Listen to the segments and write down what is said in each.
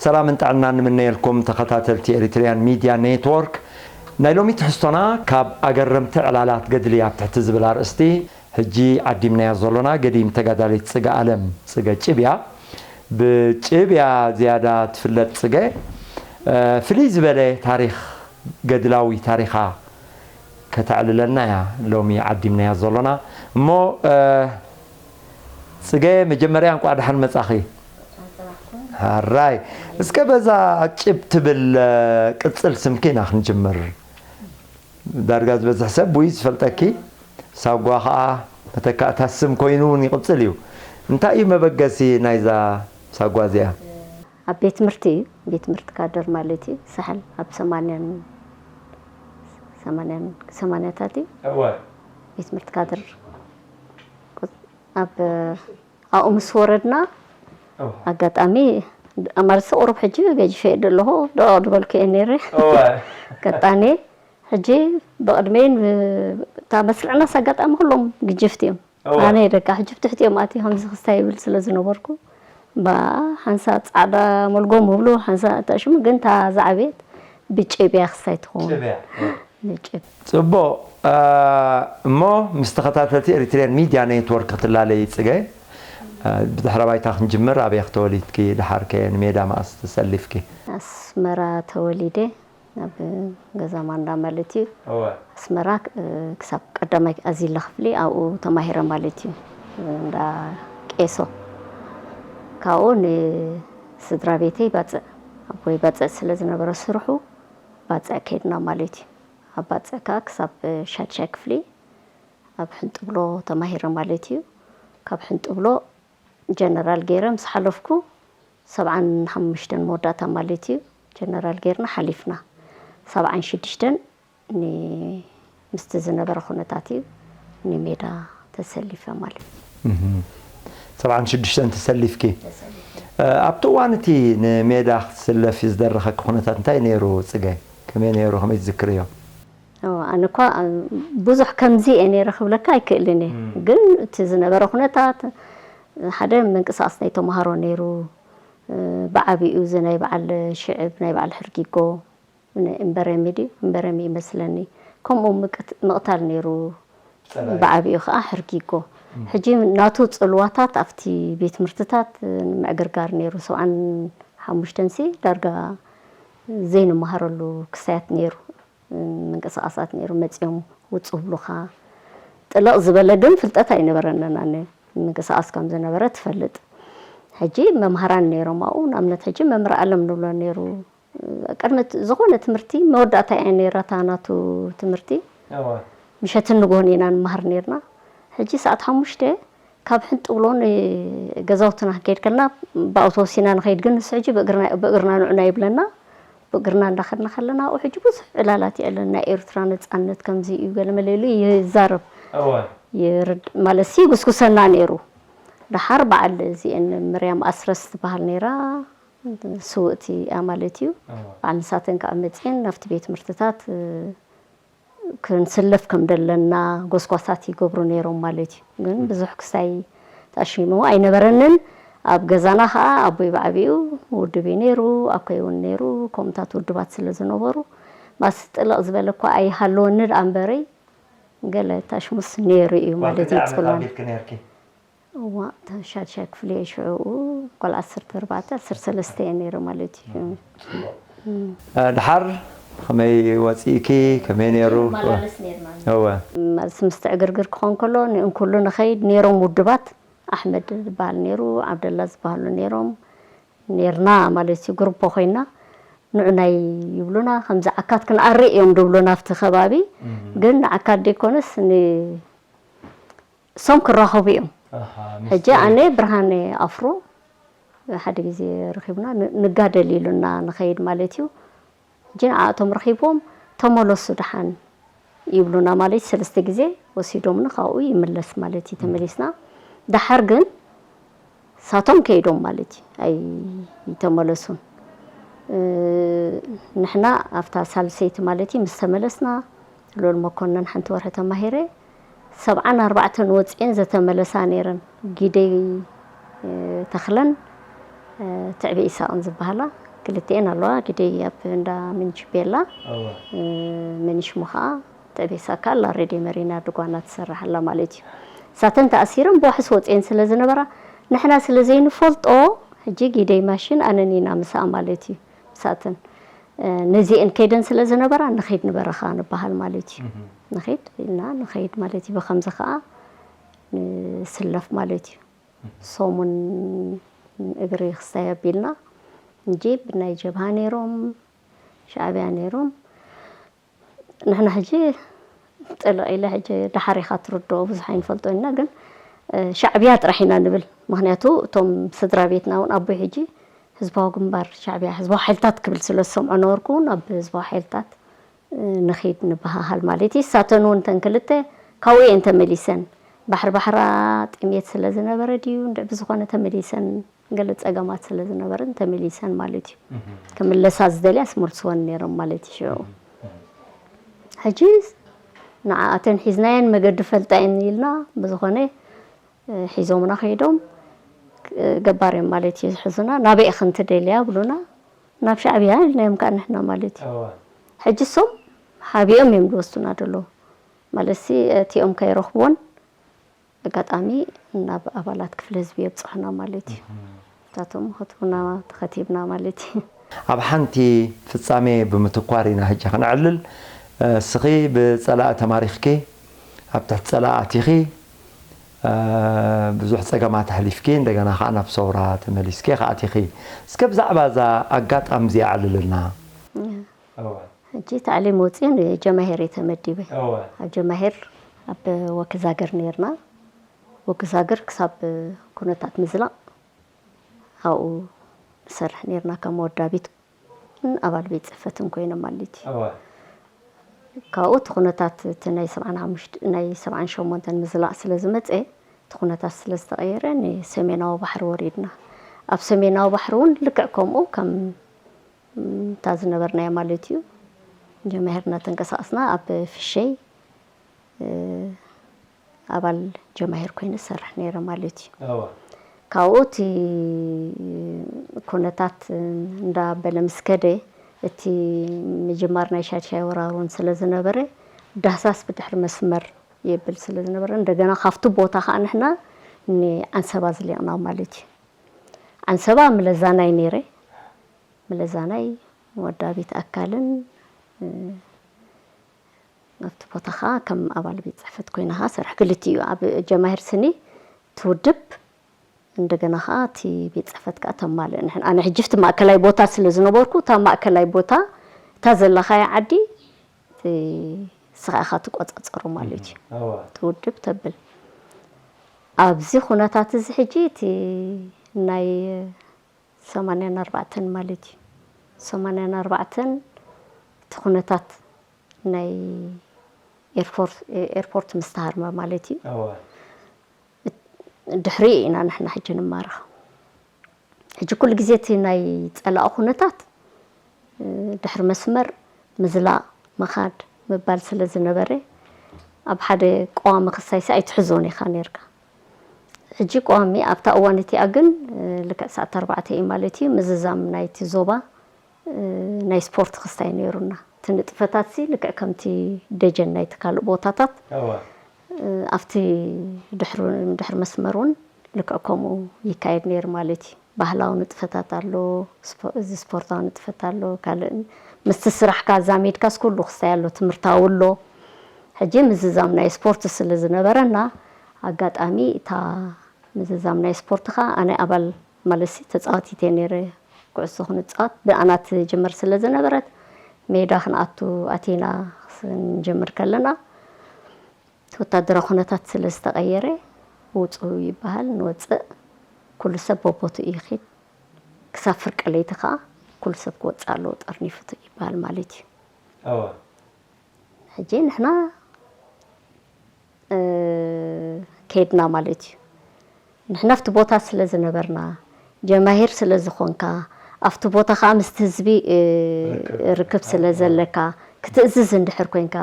ሰላምን ጥዕናን ንምነየልኩም ተኸታተልቲ ኤሪትሪያን ሚድያ ኔትወርክ። ናይ ሎሚ ትሕዝቶና ካብ ኣገረምቲ ዕላላት ገድሊ ኣብ ትሕቲ ዝብል ኣርእስቲ ሕጂ ዓዲምናያ ዘሎና ገዲም ተጋዳሊት ጽገ ኣለም ጽገ ጭብያ፣ ብጭብያ ዝያዳ ትፍለጥ ጽገ፣ እ፣ ፍልይ ዝበለ ታሪኽ፣ ገድላዊ ታሪኻ ከተዕልለና እያ ሎሚ ዓዲምናያ ዘሎና። እሞ፣ እ፣ ጽገ፣ መጀመርያ እንቋዕ ደሓን መጻኺ። ሓራይ፣ እስከ በዛ ጭብ ትብል፣ እ፣ ቅጽል ስምኪ ኢና ክንጅምር። ዳርጋ ዝበዝሕ ሰብ ቡይ ዝፈልጠኪ፣ ሳጓ ኸኣ መተካእታ ስም ኮይኑ እውን ይቕጽል እዩ። እንታይ እዩ መበገሲ ናይዛ ሳጓ እዚኣ? ኣብ ቤት ትምህርቲ እዩ። ቤት ትምህርቲ ካደር ማለት እዩ። ሳሕል ኣብ ሰማንያን፣ ሰማንያን፣ ሰማንያታት እዩ። እወ። ቤት ትምህርቲ ካደር ቁጽ-፣ ኣብ፣ ኣብኡ ምስ ወረድና፣ እወ። ኣጋጣሚ፣ ማለት ቁሩብ ሕጂ ገጂፈ እየ ዘለኹ፣ ደቕ ዝበልኩ እየ ነይረ። እወ። ቀጣኔ፣ ሕጂ ብቕድመይን ብ-፣ እታ መስርዕናስ ኣጋጣሚ ኩሎም ግጅፍቲ እዮም። እወ። ኣነ ደቃ ሕጂ ብትሕቲኦም ኣትየ ከምዚ ክስታይ ይብል ስለ ዝነበርኩ፣ ባ፣ ሓንሳ ጻዕዳ መልጎም ይብሉ፣ ሓንሳ እታ ሽሙ ግን እታ ዝዓበየት ብጭብያ ክስታይ ትኸውን። ጭብያ፣ እወ። ብጭብ-፣ ጽቡቕ፣ እ፣ እሞ ምስ ተኸታተልቲ ኤሪትሪያን ሚድያ ኔትወርክ ክትላለዪ ጽገ፣ እ፣ ብድሕረ ባይታ ክንጅምር፣ ኣበይ ተወሊድኪ፣ ደሓርከ ንሜዳ መኣስ ተሰሊፍኪ? ኣስመራ ተወሊደ፣ ኣብ ገዛ ማንዳ ማለት እዩ። እወ። ኣስመራ፣ እ፣ ክሳብ ቀዳማይ ኣዚለ ክፍሊ ኣብኡ ተማሂረ ማለት እዩ። እንዳ ቄሶ። ካብኡ ንስድራ ቤተይ ባጽዕ፣ ኣቦይ ባጽዕ ስለ ዝነበረ ስርሑ፣ ባጽዕ ከይድና ማለት እዩ። ኣብ ባጽዕ ከኣ ክሳብ ሻድሻይ ክፍሊ ኣብ ሕንጥብሎ ተማሂረ ማለት እዩ። ካብ ሕንጥብሎ ጀነራል ገይረ ምስ ሓለፍኩ፣ ሰብዓን ሓሙሽተን መወዳእታ ማለት እዩ፣ ጀነራል ገይርና ሓሊፍና። ሰብዓን ሽዱሽተን ን-፣ ምስቲ ዝነበረ ኩነታት እዩ ንሜዳ ተሰሊፈ ማለት እዩ። እህም። ሰብዓን ሽዱሽተን ተሰሊፍኪ። ተሰሊፈ። እ፣ ኣብቲ እዋን እቲ ንሜዳ ክትስለፊ ዝደረኸኪ ኩነታት እንታይ ነይሩ ጽገ? ከመይ ነይሩ? ከመይ ትዝክርዮ? እወ፣ ኣነ እኳ፣ እ፣ ብዙሕ ከምዚ እየ ነይረ ክብለካ ኣይክእልን እየ። እም። ግን እቲ ዝነበረ ኩነታት፣ ሓደ ምንቅስቓስ ናይ ተምሃሮ ነይሩ፣ እ፣ ብዓቢኡ እዚ ናይ በዓል ሽዕብ፣ ናይ በዓል ሕርጊጎ፣ ናይ እምበረሚ ድዩ? እምበረሚ ይመስለኒ። ከምኡ ምቅት-፣ ምቕታል ነይሩ፣ ጸላኢ። ብዓቢኡ ኸኣ ሕርጊጎ። እም። ሕጂ ናቱ ጽልዋታት ኣብቲ ቤት ትምህርትታት፣ እ፣ ንምዕግርጋር ነይሩ። ሰብዓን ሓሙሽተን ሲ ዳርጋ ዘይንመሃረሉ ክሳያት ነይሩ። ምንቅስቓሳት ነይሩ፣ መጺኦም ውጹ ብሉኻ። ጥልቕ ዝበለ ግን ፍልጠት ኣይነበረንን። ኣነ ምንቅስቓስ ከም ዝነበረ ትፈልጥ። ሕጂ መምሃራን ነይሮም ኣብኡ፣ ንኣብነት ሕጂ መምህር ኣለም ንብሎ ነይሩ። ቅድሚ ት-፣ ዝኾነ ትምህርቲ መወዳእታ እያ ነይራ እታ ናቱ ትምህርቲ። እወ። ምሸትን ንግሆን ኢና ንመሃር ነይርና። ሕጂ ሰዓት ሓሙሽተ ካብ ሕንጥብሎ ንገዛውትና ክንከይድ ከለና ብኣውቶቡስ ኢና ንኸይድ፣ ግን ንሱ ሕጂ ብእግርና፣ ብእግርና ንዑና ይብለና። ብእግርና እንዳኸድና ከለና ኣብኡ ሕጂ ብዙሕ ዕላላት ይዕለል፣ ናይ ኤርትራ ነጻነት ከምዚ እዩ ገለ መለ ኢሉ ይዛረብ። እወ። ይርድ-፣ ማለት ሲ ይጉስጉሰና ነይሩ። ደሓር በዓል እዚአን ምርያም ኣስረስ ትበሃል ነይራ፣ ስውእቲ እያ ማለት እዩ። እወ። በዓል ንሳተን ከዓ መጺአን ናብቲ ቤት ትምህርትታት፣ እ፣ ክንስለፍ ከም ደለና ጎስጓሳት ይገብሩ ነይሮም ማለት እዩ። ግን ብዙሕ ክሳይ ተኣሽሙ ኣይነበረንን። ኣብ ገዛና ኸዓ ኣቦይ ብዓቢኡ ውድብ እዩ ነይሩ፣ ኣኮይ እውን ነይሩ፣ ከምኡታት ውድባት ስለ ዝነበሩ፣ ማስ ጥልቕ ዝበለ እኳ ኣይሃለወኒ ደኣ እምበረይ፣ ገለ ታሽሙስ ነይሩ እዩ ማለት እዩ፣ ክንደይ ዓመት ኣብ ጽልዋን። ቤትኪ ነይርኪ? እዋ፣ እታ ሻድሻይ ክፍሊ እየ ሽዑ፣ ጓል ዓሰርተ ኣርባዕተ፣ ዓሰርተ ሰለስተ እየ ነይረ ማለት እዩ። ጽቡቕ። እም። እ፣ ድሓር ከመይ ወጺእኪ? ከመይ ነይሩ? ንመላለስ ነይርና። እወ። ማለት ምስቲ ዕግርግር ክኾን ከሎ፣ ንእንኩሉ ንኸይድ ነይሮም ውድባት፣ ኣሕመድ ዝበሃል ነይሩ፣ ዓብደላ ዝበሃሉ ነይሮም፣ ነይርና ማለት እዩ። ግሩፖ ኮይና፣ ንዑናይ ይብሉና፣ ከምዚ ዓካት ክንኣሪ እዮም ድብሉና ኣብቲ ከባቢ። እም። ግን ንዓካት ደይኮነስ፣ ን-፣ እሶም ክራኸቡ እዮም። ኣሃ፣ ሕጂ ምስጢር እዩ። ኣነ ብርሃነ ኣፍሮ ሓደ ግዜ ረኺቡና፣ ን-፣ ንጋደል ኢሉና ንኸይድ ማለት እዩ። ሕጂ ንዓኣቶም ረኺብዎም፣ "ተመለሱ ደሓን" ይብሉና ማለት እዩ። ሰለስተ ግዜ ወሲዶምኒ፣ ካብኡ ይምለስ ማለት እዩ። ተመሊስና። ደሓር ግን ሳቶም ከይዶም ማለት እዩ፣ ኣይተመለሱን። እ፣ ንሕና ኣብታ ሳልሰይቲ ማለት እዩ ምስ ተመለስና፣ ልኡል መኮነን ሓንቲ ወርሒ ተማሂረ፣ ሰብዓን ኣርባዕተን ወጺኤን ዘተመለሳ ነይረን። ጊደይ፣ እ፣ ተኽለን፣ እ፣ ትዕቢ ኢሳቕን ዝበሃላ ክልቲኤን ኣለዋ። ግደይ ኣብ እንዳ ምንችቤላ፣ እወ። እ፣ መኒሽሞ ኸዓ ጠቤሳ ካላ ሬድዮ መሪና ድጓና ትሰርሕ ኣላ ማለት እዩ። እሳተን ተኣሲረን ብዋሕስ ወፅየን ስለ ዝነበራ፣ ንሕና ስለ ዘይንፈልጦ፣ ሕጂ ግደይ ማሽን ኣነን ኢና ምስኣ ማለት እዩ። እሳተን፣ እ፣ ነዚኤን ከይደን ስለ ዝነበራ፣ ንኸይድ ንበረኻ ንበሃል ማለት እዩ። እህ። ንኸይድ ኢልና ንኸይድ ማለት እዩ። ብኸምዚ ኸዓ ንስለፍ ማለት እዩ። ሰሙን እግሪ ክስታይ ኣቢልና፣ እንጂ ብናይ ጀብሃ ነይሮም፣ ሻዕብያ ነይሮም። ንሕና ሕጂ ጥልቕ ኢለ ሕጂ ደሓር ኢኻ ትርድኦ፣ ብዙሕ ኣይንፈልጦ ኢና፣ ግን፣ እ፣ ሻዕብያ ጥራሕ ኢና ንብል። ምኽንያቱ እቶም ስድራ ቤትና እውን ኣቦይ ሕጂ ህዝባዊ ግንባር ሻዕብያ፣ ህዝባዊ ሓይልታት ክብል ስለ ዝሰምዖ ነበርኩ እውን ኣብ ህዝባዊ ሓይልታት፣ እ፣ ንኺድ ንበሃሃል ማለት እዩ። እሳተን እውን እተን ክልተ ካብኡ እየን ተመሊሰን። ባሕሪ ባሕራ ጥሜት ስለ ዝነበረ ድዩ እንድዒ ብዝኾነ ተመሊሰን፣ ገለ ጸገማት ስለ ዝነበረን ተመሊሰን ማለት እዩ። እህ። ክምለሳ ዝደልያስ መልስወን ነይሮም ማለት እዩ ሽዑ። እህ። ሕጂ ንዓኣተን ሒዝናየን መገዲ ፈልጣየን ኢልና ብዝኾነ፣ እ፣ ሒዞምና ከይዶም፣ እ፣ ገባር እዮም ማለት እዩ ዝሕዙና። ናበይ ኢኽን ትደልያ ብሉና፣ ናብ ሻዕብያ ኢልናዮም ከኣ ንሕና ማለት እዩ። እወ። ሕጂ እሶም ሓቢኦም እዮም ዝወስዱና ዘለዉ። ማለትሲ እቲኦም ከይረኽብዎን ኣጋጣሚ ናብ ኣባላት ክፍሊ ህዝቢ የብጽሑና ማለት እዩ። እህ። እሳቶም ኸትቡና ተኸቲብና ማለት እዩ። ኣብ ሓንቲ ፍጻሜ ብምትኳር ኢና ሕጂ ከነዕልል። እስኺ ብጸላኢ ተማሪኽኪ፣ ኣብ ትሕቲ ጸላኢ ኣቲኺ፣ እ፣ ብዙሕ ጸገማት ኣሕሊፍኪ፣ እንደገና ኸዓ ናብ ሰውራ ተመሊስኪ ኸኣ ኣቲኺ። እስከ ብዛዕባ እዛ ኣጋጣሚ እዚኣ ኣዕልልና። እዋ። ሕጂ ታዕሊም ወፅየ ንጀማሄር እየ ተመዲበ። እዋ። ኣብ ጀማሄር ኣብ ወኪዛግር ነይርና። ወኪዛግር ክሳብ ኩነታት ምዝላቕ ኣብኡ ንሰርሕ ነይርና ከም ወዳቢት ኣባል ቤት ጽሕፈትን ኮይነ ማለት እዩ። እዋ። ካብኡ እቲ ኩነታት እቲ ናይ ሰብዓን ሓሙሽተ ናይ ሰብዓን ሸሞንተን ምዝላቕ ስለ ዝመጸ፣ እቲ ኩነታት ስለ ዝተቐየረ ንሰሜናዊ ባሕሪ ወሪድና። ኣብ ሰሜናዊ ባሕሪ እውን ልክዕ ከምኡ ከም፣ ም፣ እታ ዝነበርናዮ ማለት እዩ። ጀማሂርና ተንቀሳቐስና ኣብ ፍሸይ፣ እ፣ ኣባል ጀማሂር ኮይነ ዝሰርሕ ነይረ ማለት እዩ። እዋ። ካብኡ እቲ ኩነታት እንዳበለ ምስ ከደ፣ እቲ ምጅማር ናይ ሻድሻይ ወራር እውን ስለ ዝነበረ፣ ዳህሳስ ብድሕሪ መስመር የብል ስለ ዝነበረ፣ እንደገና ካብቲ ቦታ ከዓ ንሕና ንዓንሰባ ዝሊቕና ማለት እዩ። ዓንሰባ ምለዛናይ ነይረ። ምለዛናይ ወዳቢት ኣካልን፣ እ፣ ኣብቲ ቦታ ኸዓ ከም ኣባል ቤት ጽሕፈት ኮይነ ኸዓ ሰርሕ። ክልቲኡ ኣብ ጀማሂር ስኒ ትውድብ፣ እንደገና ኸዓ እቲ ቤት ጽሕፈት ከኣ ተማልእ። ንሕና፣ ኣነ ሕጂ ኣብቲ ማእከላይ ቦታ ስለ ዝነበርኩ፣ እታ ማእከላይ ቦታ፣ እታ ዘለኻያ ዓዲ፣ እቲ ንስኻ ኢኻ ትቆጻጸሮ ማለት እዩ። እዋ። ትውድብ ተብል። ኣብዚ ኩነታት እዚ ሕጂ እቲ ናይ ሰማንያን ኣርባዕተን ማለት እዩ። ሰማንያን ኣርባዕተን እቲ ኩነታት ናይ ኤርፖርት፣ ኤርፖርት ምስ ተሃርመ ማለት እዩ። እዋ። ድሕሪኡ ኢና ንሕና ሕጂ ንማረኽ። ሕጂ ኩሉ ግዜ እቲ ናይ ጸላኢ ኩነታት፣ እ፣ ድሕሪ መስመር ምዝላቕ፣ ምኻድ፣ ምባል ስለ ዝነበረ፣ ኣብ ሓደ ቀዋሚ ክሳይሲ ኣይትሕዞን ኢኻ ኔርካ። ሕጂ ቀዋሚ ኣብታ እዋን እቲኣ ግን፣ እ፣ ልክዕ ሰዓት ኣርባዕተ እዩ ማለት እዩ፣ ምዝዛም ናይቲ ዞባ፣ እ፣ ናይ ስፖርት ክስታይ ነይሩና። እቲ ንጥፈታትሲ ልክዕ ከምቲ ደጀን ናይቲ ካልእ ቦታታት፣ እዋ። እ፣ ኣብቲ ድሕሩ-፣ ድሕሪ መስመር እውን ልክዕ ከምኡ ይካየድ ነይሩ ማለት እዩ። ባህላዊ ንጥፈታት ኣሎ፣ ስፖ-፣ እዚ ስፖርታዊ ንጥፈት ኣሎ፣ ካልእ ምስቲ ስራሕካ ኣዛሚድካስ ኩሉ ክስታይ ኣሎ፣ ትምህርታዊ ኣሎ። ሕጂ ምዝዛም ናይ ስፖርት ስለ ዝነበረና፣ ኣጋጣሚ እታ ምዝዛም ናይ ስፖርት ኸኣ ኣነ ኣባል ማለትሲ ተጻዋቲት እየ ነይረ። ኩዕሶ ክንጻወት ብኣና ትጅምር ስለ ዝነበረት፣ ሜዳ ክንኣቱ ኣቲና ክንጅምር ከለና፣ እቲ ወታደራዊ ኩነታት ስለ ዝተቐየረ፣ ውጹ ይበሃል፣ ንወጽእ። ኩሉ ሰብ በቦትኡ ይኺድ። ክሳብ ፍርቂ ለይቲ ከኣ ኩሉ ሰብ ክወጽእ ኣለዎ፣ ጠርኒፉ ይበሃል ማለት እዩ። እዋ። ሕጂ ንሕና፣ እ፣ ከይድና ማለት እዩ። ንሕና ኣብቲ ቦታ ስለ ዝነበርና፣ ጀማሂር ስለ ዝኾንካ፣ ኣብቲ ቦታ ከኣ ምስቲ ህዝቢ፣ እ፣ ርክብ። ርክብ ስለ ዘለካ፣ ክትእዝዝ እንድሕር ኮንካ፣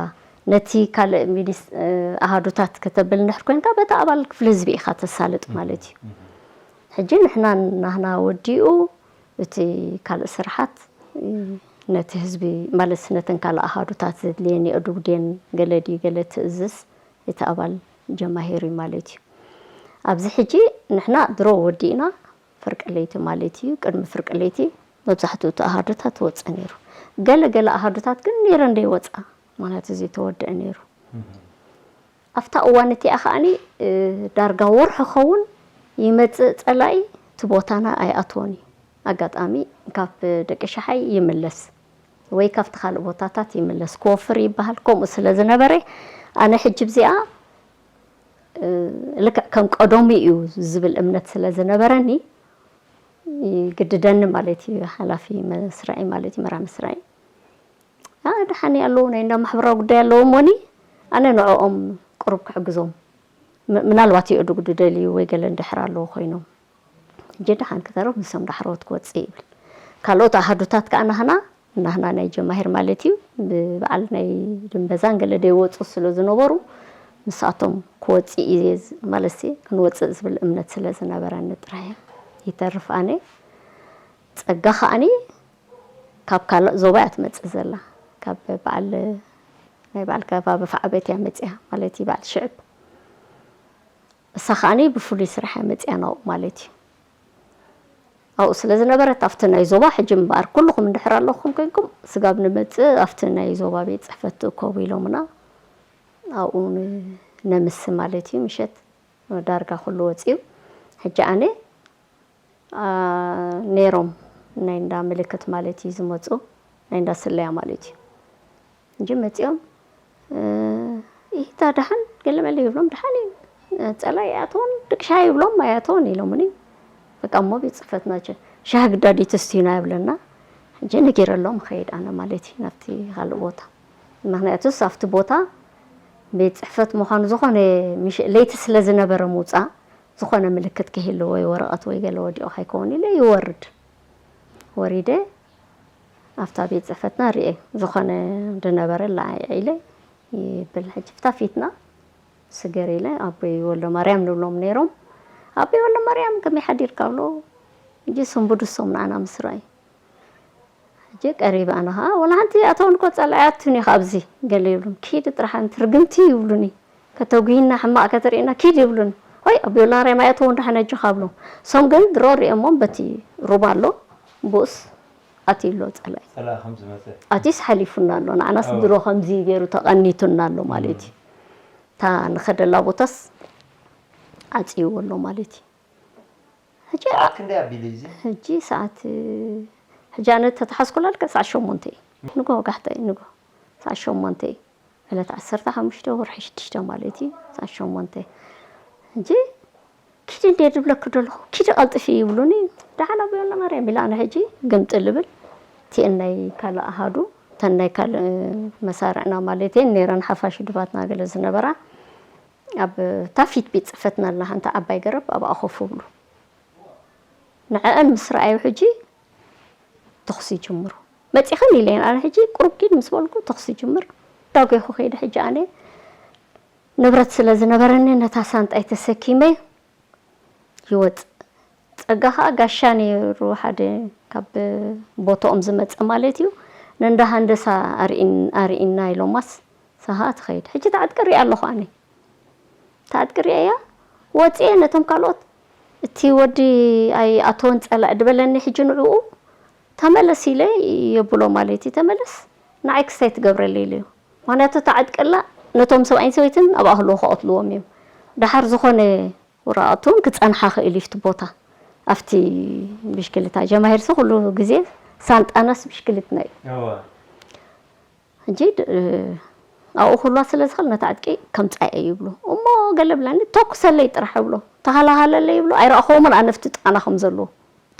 ነቲ ካልእ ሚኒስ-፣ እ፣ ኣሃዱታት ከተብል እንድሕር ኮንካ፣ በቲ ኣባል ክፍሊ ህዝቢ ኢኻ ተሳልጥ ማለት እዩ። ሕጂ ንሕና ናህና ወዲኡ፣ እቲ ካልእ ስርሓት ነቲ ህዝቢ ማለት ነተን ካልእ ኣሃዱታት ዘድልየን የእዱግ ድየን ገለ ድዩ ገለ ትእዝዝ እቲ ኣባል ጀማሂር እዩ ማለት እዩ። ኣብዚ ሕጂ ንሕና ድሮ ወዲእና ፍርቂ ለይቲ ማለት እዩ። ቅድሚ ፍርቂ ለይቲ መብዛሕትኡ እቲ ኣሃዱታት ትወፅእ ነይሩ። ገለ ገለ ኣሃዱታት ግን ነይረ እንደይወፃ ማለት እዚ ተወደአ ነይሩ። ኣብታ እዋን እቲኣ ከዓኒ ዳርጋ ወርሒ ኸውን ይመፅእ ፀላኢ እቲ ቦታና ኣይኣትዎን እዩ። ኣጋጣሚ ካብ ደቂ ሸሓይ ይምለስ ወይ ካብቲ ካልእ ቦታታት ይምለስ ክወፍር ይበሃል። ከምኡ ስለ ዝነበረ ኣነ ሕጂ ብዚኣ ልክዕ ከም ቀደሙ እዩ ዝብል እምነት ስለ ዝነበረኒ ይግድደኒ ማለት እዩ። ሓላፊ መስርዒ ማለት እዩ፣ መራ መስርዒ ደሓን ኣለዉ ናይ እንዳ ማሕበራዊ ጉዳይ ኣለዉ እሞኒ ኣነ ንዕኦም ቅሩብ ክሕግዞም ምናልባት ይእዱግ ድደልዩ ወይ ገለ እንድሕር ኣለዉ ኮይኖም እጀ ደሓን ክተረፍ ንሶም ዳሕረወት ክወፅእ ይብል። ካልኦት ኣሃዱታት ከዓ ናህና ናህና ናይ ጀማሂር ማለት እዩ ብበዓል ናይ ድንበዛን ገለ ደይወፁ ስለ ዝነበሩ ንሳቶም ክወፅእ እየ ማለት ክንወፅእ ዝብል እምነት ስለ ዝነበረኒ ጥራሕ ይተርፍ ኣነ። ፀጋ ከዓኒ ካብ ካልእ ዞባ እያ ትመፅእ ዘላ። ካብ በዓል ናይ በዓል ከባቢ ፋዕበት እያ መፅያ ማለት እዩ በዓል ሽዕብ። እሳ ከዓኒ ብፍሉይ ስራሕ እያ መፅያ ናብኡ ማለት እዩ። ኣብኡ ስለ ዝነበረት ኣብቲ ናይ ዞባ ሕጂ እምበኣር ኩልኹም እንድሕር ኣለኹም ኮይንኩም ስጋብ ንመፅእ ኣብቲ ናይ ዞባ ቤት ፅሕፈት ትእከቡ ኢሎምና ኣብኡ ነምሲ ማለት እዩ ምሸት ዳርጋ ኩሉ ወፂኡ። ሕጂ ኣነ ነይሮም ናይ እንዳ ምልክት ማለት እዩ ዝመፁ ናይ እንዳ ስለያ ማለት እዩ እንጂ መፂኦም ኢታ ደሓን ገለመለ ይብሎም ደሓን እዩ ፀላ ይኣተውን ድቅሻ ይብሎም ኣይኣተውን ኢሎምኒ። በቃ እሞ ቤት ፅሕፈት ናቸው ሻህ ግዳዲ ትስቲና ይብለና። ሕጂ ነጊረሎም ኸይድ ኣነ ማለት እዩ ናብቲ ካልእ ቦታ። ምክንያቱስ ኣብቲ ቦታ ቤት ፅሕፈት ምዃኑ ዝኾነ ለይቲ ስለ ዝነበረ ምውፃእ ዝኾነ ምልክት ክህሉ ወይ ወረቐት ወይ ገለ ወዲቑ ከይከውን ኢለ ይወርድ። ወሪደ ኣብታ ቤት ፅሕፈትና ርኤ ዝኾነ ድነበረ ለዓዒ ኢለ ይብል ሕጂ ፍታ ፊትና ስገር ኢለ ኣቦይ ወልደ ማርያም ንብሎም ነይሮም። ኣቦይ ወልደ ማርያም ከመይ ሓዲርካ ብሎ እንጂ ስንቡድ እሶም ንዓና ምስ ረኣዩ ሕጂ ቀሪበ ኣነ ከዓ ወላ ሓንቲ ኣተውን እኮ ፀላእያቱን እዩ ካብዚ ገለ ይብሉን ኪድ ጥራሕ ኣንቲ ርግምቲ ይብሉኒ። ከተጉሂና ሕማቕ ከተርእየና ኪድ ይብሉን። ሆይ ኣቢዮላ ሬማ እያ ተወንዳ ሓነጆ ካብሎም። ሶም ግን ድሮ ሪኦሞም በቲ ሩባ ኣሎ ብኡስ ኣትዩ ኣሎ ፀላኢ። ፀላኢ ከም ዝመፀ ኣትዩስ ሓሊፉና ኣሎ። ንዓናስ ኣዎ። ድሮ ከምዚ ገይሩ ተቐኒቱና ኣሎ ማለት እዩ። እታ ንኸደላ ቦታስ ዓፅይዎ ኣሎ ማለት እዩ። ሕጂ ሰዓት ክንደይ ኣቢሉ እዩ እዚ? ሕጂ ሰዓት ሕጂ ኣነ ተተሓዝኩላ ልክዕ ሰዓት ሸሞንተ እዩ ንጎ ጋሕታይ ንጎ ሰዓት ሸሞንተ እዩ ዕለት ዓሰርተ ሓሙሽተ ወርሒ ሽዱሽተ ማለት እዩ ሰዓት ሸሞንተ ሕጂ ኪዲ እንደ ድብለኪ ደለኹ ኪዲ ቀልጥፊ ይብሉኒ ደሓን ኣቦ ወልደ ማርያም ኢለ ኣነ ሕጂ ግምጥል እብል እቲአን ናይ ካልእ ኣሃዱ እተን ናይ ካልእ መሳርዕና ማለት እየን ነይረን ሓፋሽ ውድባትና ገለ ዝነበራ ኣብ ታፊት ቤት ፅሕፈትና ኣላ ሓንቲ ዓባይ ገረብ ኣብኣ ኮፍ ብሉ ንዐአን ምስ ረኣዩ ሕጂ ተኹሲ ይጅምሩ መፂኽን ኢለየን ኣነ ሕጂ ቁሩብ ኪድ ምስ በልኩ ተኹሲ ይጅምር ዳጎይኹ ከይደ ሕጂ ኣነ ንብረት ስለ ዝነበረኒ ነታ ሳንጣይ ተሰኪመ ይወፅእ ፀጋ ከዓ ጋሻ ነይሩ ሓደ ካብ ቦቶኦም ዝመፀ ማለት እዩ ነንዳ ሃንደሳ ኣርኢና ኢሎማስ ሳሃ ትኸይድ ሕጂ ተዓጥቂ ሪኣ ኣለኹ ኣነ ተዓጥቂ ሪኣያ ወፅየ ነቶም ካልኦት እቲ ወዲ ኣይኣተወን ፀላእ ድበለኒ ሕጂ ንዕኡ ተመለስ ኢለ የብሎ ማለት እዩ ተመለስ ንዓይ ክስታይ ትገብረለይ ኢለዮ ምክንያቱ ተዓጥቅላ ነቶም ሰብኣይን ሰበይትን ኣብኣ ህልዎ ክቐትልዎም እዮም ደሓር ዝኾነ ወረቐቱ እውን ክፀንሓ ክእል እዩ እቲ ቦታ ኣብቲ ብሽክልታ ጀማሂርሲ ኩሉ ግዜ ሳንጣናስ ብሽክልትና እዩ ሕጂ ኣብኡ ክህልዋ ስለ ዝኽእል ነቲ ዕጥቂ ከምፃ እየ ይብሎ እሞ ገለ ብለኒ ተኩሰለይ ጥራሕ እብሎ ተሃላሃለለይ ይብሎ ኣይረእኸዎምን ኣነፍቲ ጥቃና ከም ዘለዎ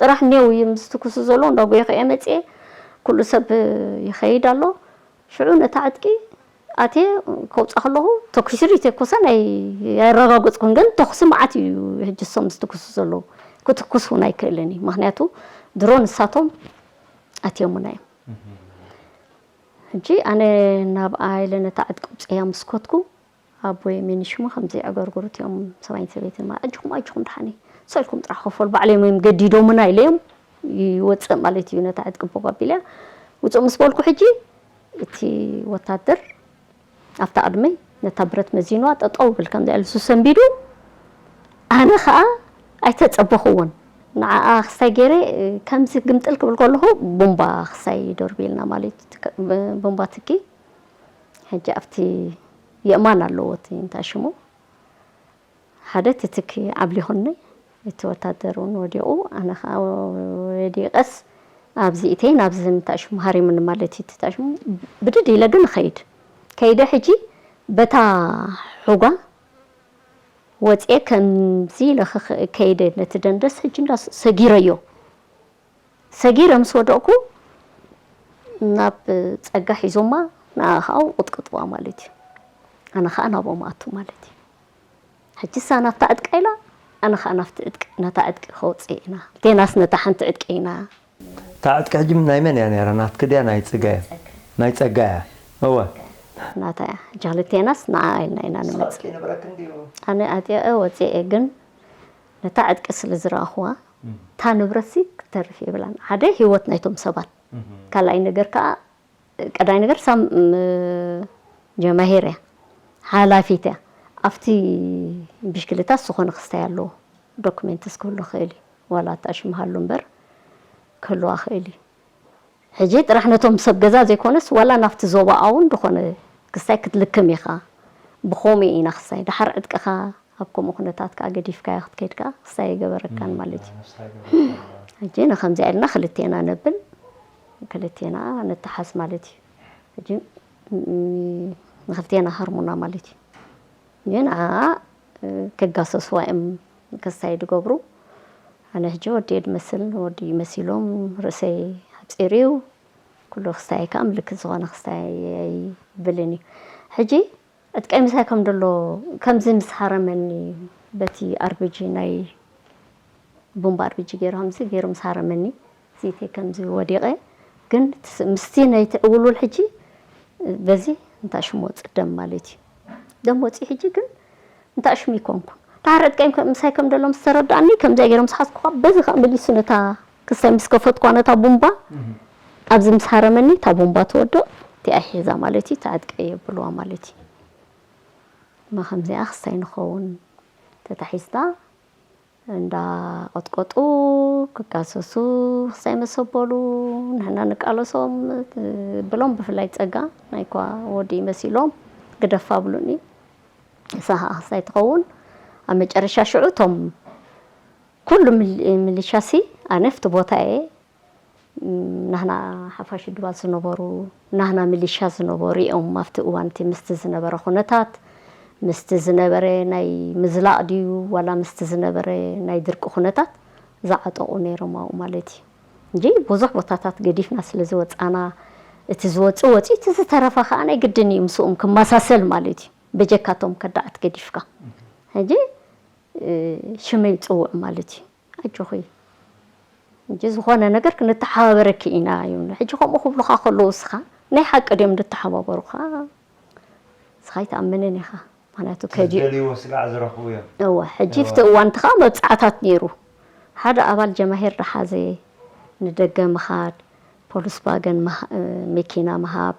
ጥራሕ ኔው እዩ ምስ ትኩሱ ዘሎ እንዳጎየ ከየ መፅየ ኩሉ ሰብ ይኸይድ ኣሎ ሽዑ ነታ ዕጥቂ ኣትየ ከውፃ ከለኹ ተኩሱ ድዩ ተኮሰን ኣይረጋገፅኩን ግን ተኩሲ መዓት እዩ ሕጂ እሶም ዝትኩሱ ዘለዉ ክትኩስ እውን ኣይክእልን እዩ ምክንያቱ ድሮ ንሳቶም ኣትዮምና እዮም ሕጂ ኣነ ናብኣ ኢለ ነታ ዕጥቂ ውፅያ ምስ ኮትኩ ኣቦይ ሚኒሽሙ ከምዚ ኣገርግሩ እቲኦም ሰብኣይን ሰበይትን ማለት ኣጆኹም ኣጆኹም ደሓን እዩ ሰልኩም ጥራሕ ከፈሉ ባዕሎም እዮም ገዲዶምና ኢለዮም ይወፅእ ማለት እዩ። ነታ ዕጥቂ ቦግ ኣቢለያ ውፅእ ምስ በልኩ ሕጂ እቲ ወታደር ኣብታ ቅድመይ ነታ ብረት መዚንዋ ጠጠው ብል ከምዚ ኢሉ ሰንቢዱ ኣነ ከዓ ኣይተፀበኽዎን። ንዓኣ ክስታይ ገይረ ከምዚ ግምጥል ክብል ከለኹ ቡምባ ክስታይ ደርብልና ማለት እዩ። ቡምባ ትኪ ሕጂ ኣብቲ የእማን ኣለዎ እቲ እንታይ ሽሙ ሓደ ትትኪ ዓብሊኹኒ እቲ ወታደር እውን ወዲቑ ኣነ ከዓ ወዲቐስ ኣብዚ እተይ ናብዚ እንታይ ሽሙ ሃሪሙኒ ማለት እዩ። እንታይ ሽሙ ብድድ ኢለ ግን እኸይድ ከይደ ሕጂ በታ ሑጓ ወፅኤ ከምዚ ኢለ ከይደ ነቲ ደንደስ ሕጂ እንዳ ሰጊረዮ ሰጊረ ምስ ወደቕኩ ናብ ፀጋ ሒዞማ ንዓ ከዓ ቅጥቅጥዋ ማለት እዩ። ኣነ ከዓ ናብኦም ኣቱ ማለት እዩ። ሕጂ እሳ ናብታ ዕጥቃ ኢላ ኣነ ከዓ ናብቲ ዕጥቂ ነታ ዕጥቂ ከውፅእ ኢና። ክልቴናስ ነታ ሓንቲ ዕጥቂ ኢና። እታ ዕጥቂ ሕጂ ናይ መን እያ ነይራ? ናትኪ ድያ ናይ ፅጋ እያ? ናይ ፀጋ እያ። እወ። ናታ እያ። ሕጂ ክልቴናስ ንዓ ኢልና ኢና ንመፅእ። ኣነ ኣፅየ ወፅየ ግን ነታ ዕጥቂ ስለ ዝረኣኽዋ እታ ንብረትሲ ክትተርፍ የብላን። ሓደ ህይወት ናይቶም ሰባት፣ ካልኣይ ነገር ከዓ ቀዳይ ነገር ሳም ጀማሄር እያ ሓላፊት እያ። ኣብቲ ብሽክልታ ዝኾነ ክስታይ ኣለዎ ዶክሜንትስ ክህሉ ክእል እዩ ዋላ ኣጣሽሙ ሃሉ እምበር ክህልዋ ክእል እዩ። ሕጂ ጥራሕ ነቶም ሰብ ገዛ ዘይኮነስ ዋላ ናብቲ ዞባኣ እውን ዝኾነ ክስታይ ክትልክም ኢኻ። ብኸምኡ ኢና ክስታይ ድሓር ዕጥቅኻ ኣብ ከምኡ ኩነታት ከዓ ገዲፍካዮ ክትከይድ ከዓ ክስታይ ኣይገበረካን ማለት እዩ። ሕጂ ንከምዚኣ ኢልና ክልቴና ነብል ክልቴና ንተሓዝ ማለት እዩ። ሕጂ ንክልቴና ሃርሙና ማለት እዩ። ግን ንዓ ክጋሰስዋ እዮም ክስታይ ድገብሩ። ኣነ ሕጂ ወዲ ድመስል ወዲ መሲሎም ርእሰይ ኣፂርዩ ኩሉ ክስታይ ከዓ ምልክት ዝኾነ ክስታይ ኣይብልን እዩ። ሕጂ ዕጥቀይ ምሳይ ከም ደሎ ከምዚ ምስ ሃረመኒ በቲ ኣርቢጂ ናይ ቡምባ ኣርቢጂ ገይሩ ከምዚ ገይሩ ምስ ሃረመኒ ዚቴ ከምዚ ወዲቐ ግን ምስቲ ናይ ትዕውሉል ሕጂ በዚ እንታይ ሽሞ ወፅእ ደም ማለት እዩ። ደም ወፂኡ ሕጂ ግን እንታይ ሽሙ ይኮንኩን ዳሕር ዕጥቀይ ምሳይ ከም ደሎ ምስ ተረዳኣኒ ከምዚኣ ገይሮም ዝሓዝኩ በዚ ከዓ መሊሱ ነታ ክስታይ ምስ ከፈትኳ ነታ ቡምባ ኣብዚ ምስ ሃረመኒ እታ ቡምባ ትወድቕ እቲኣ ሒዛ ማለት እዩ። እታ ዕጥቀይ የብልዋ ማለት እዩ። እማ ከምዚኣ ክስታይ ንኸውን ተታሒዝና እንዳቐጥቀጡ ክጋሰሱ ክስታይ መሰበሉ ንሕና ንቃለሶም ብሎም ብፍላይ ፀጋ ናይኳ ወዲ መሲሎም ግደፋ ብሉኒ። ንሳ ከዓ ክስታይ ትኸውን ኣብ መጨረሻ ሽዑ እቶም ኩሉ ምል- ምልሻሲ ኣነ ኣብቲ ቦታ እየ ናህና ሓፋሽ ድባል ዝነበሩ ናህና ሚሊሻ ዝነበሩ እዮም ኣብቲ እዋን እቲ ምስቲ ዝነበረ ኩነታት ምስቲ ዝነበረ ናይ ምዝላቕ ድዩ ዋላ ምስቲ ዝነበረ ናይ ድርቂ ኩነታት ዝዓጠቑ ነይሮም ኣብኡ ማለት እዩ እንጂ ብዙሕ ቦታታት ገዲፍና ስለ ዝወፃና እቲ ዝወፅእ ወፂኡ እቲ ዝተረፈ ከዓ ናይ ግድን እዩ ምስኦም ክመሳሰል ማለት እዩ በጀካቶም ከዳዓት ገዲፍካ ሕጂ ሽመይ ይፅውዕ ማለት እዩ ኣጆኺ እንጂ ዝኾነ ነገር ክንተሓባበረኪ ኢና ይብሉ ሕጂ ከምኡ ክብሉኻ ከለዉ እስኻ ናይ ሓቂ ድዮም ዝተሓባበሩኻ እስኻ ኣይትኣምንን ኢኻ ምክንያቱ ከዲኡ ዝደልይዎ ስጋዕ ዝረኽቡ እዮም እወ ሕጂ ኣብቲ እዋን እቲ ከዓ መብፃዕታት ነይሩ ሓደ ኣባል ጀማሄር ደሓዘ ንደገ ምኻድ ፖሊስ ባገን መኪና ምሃብ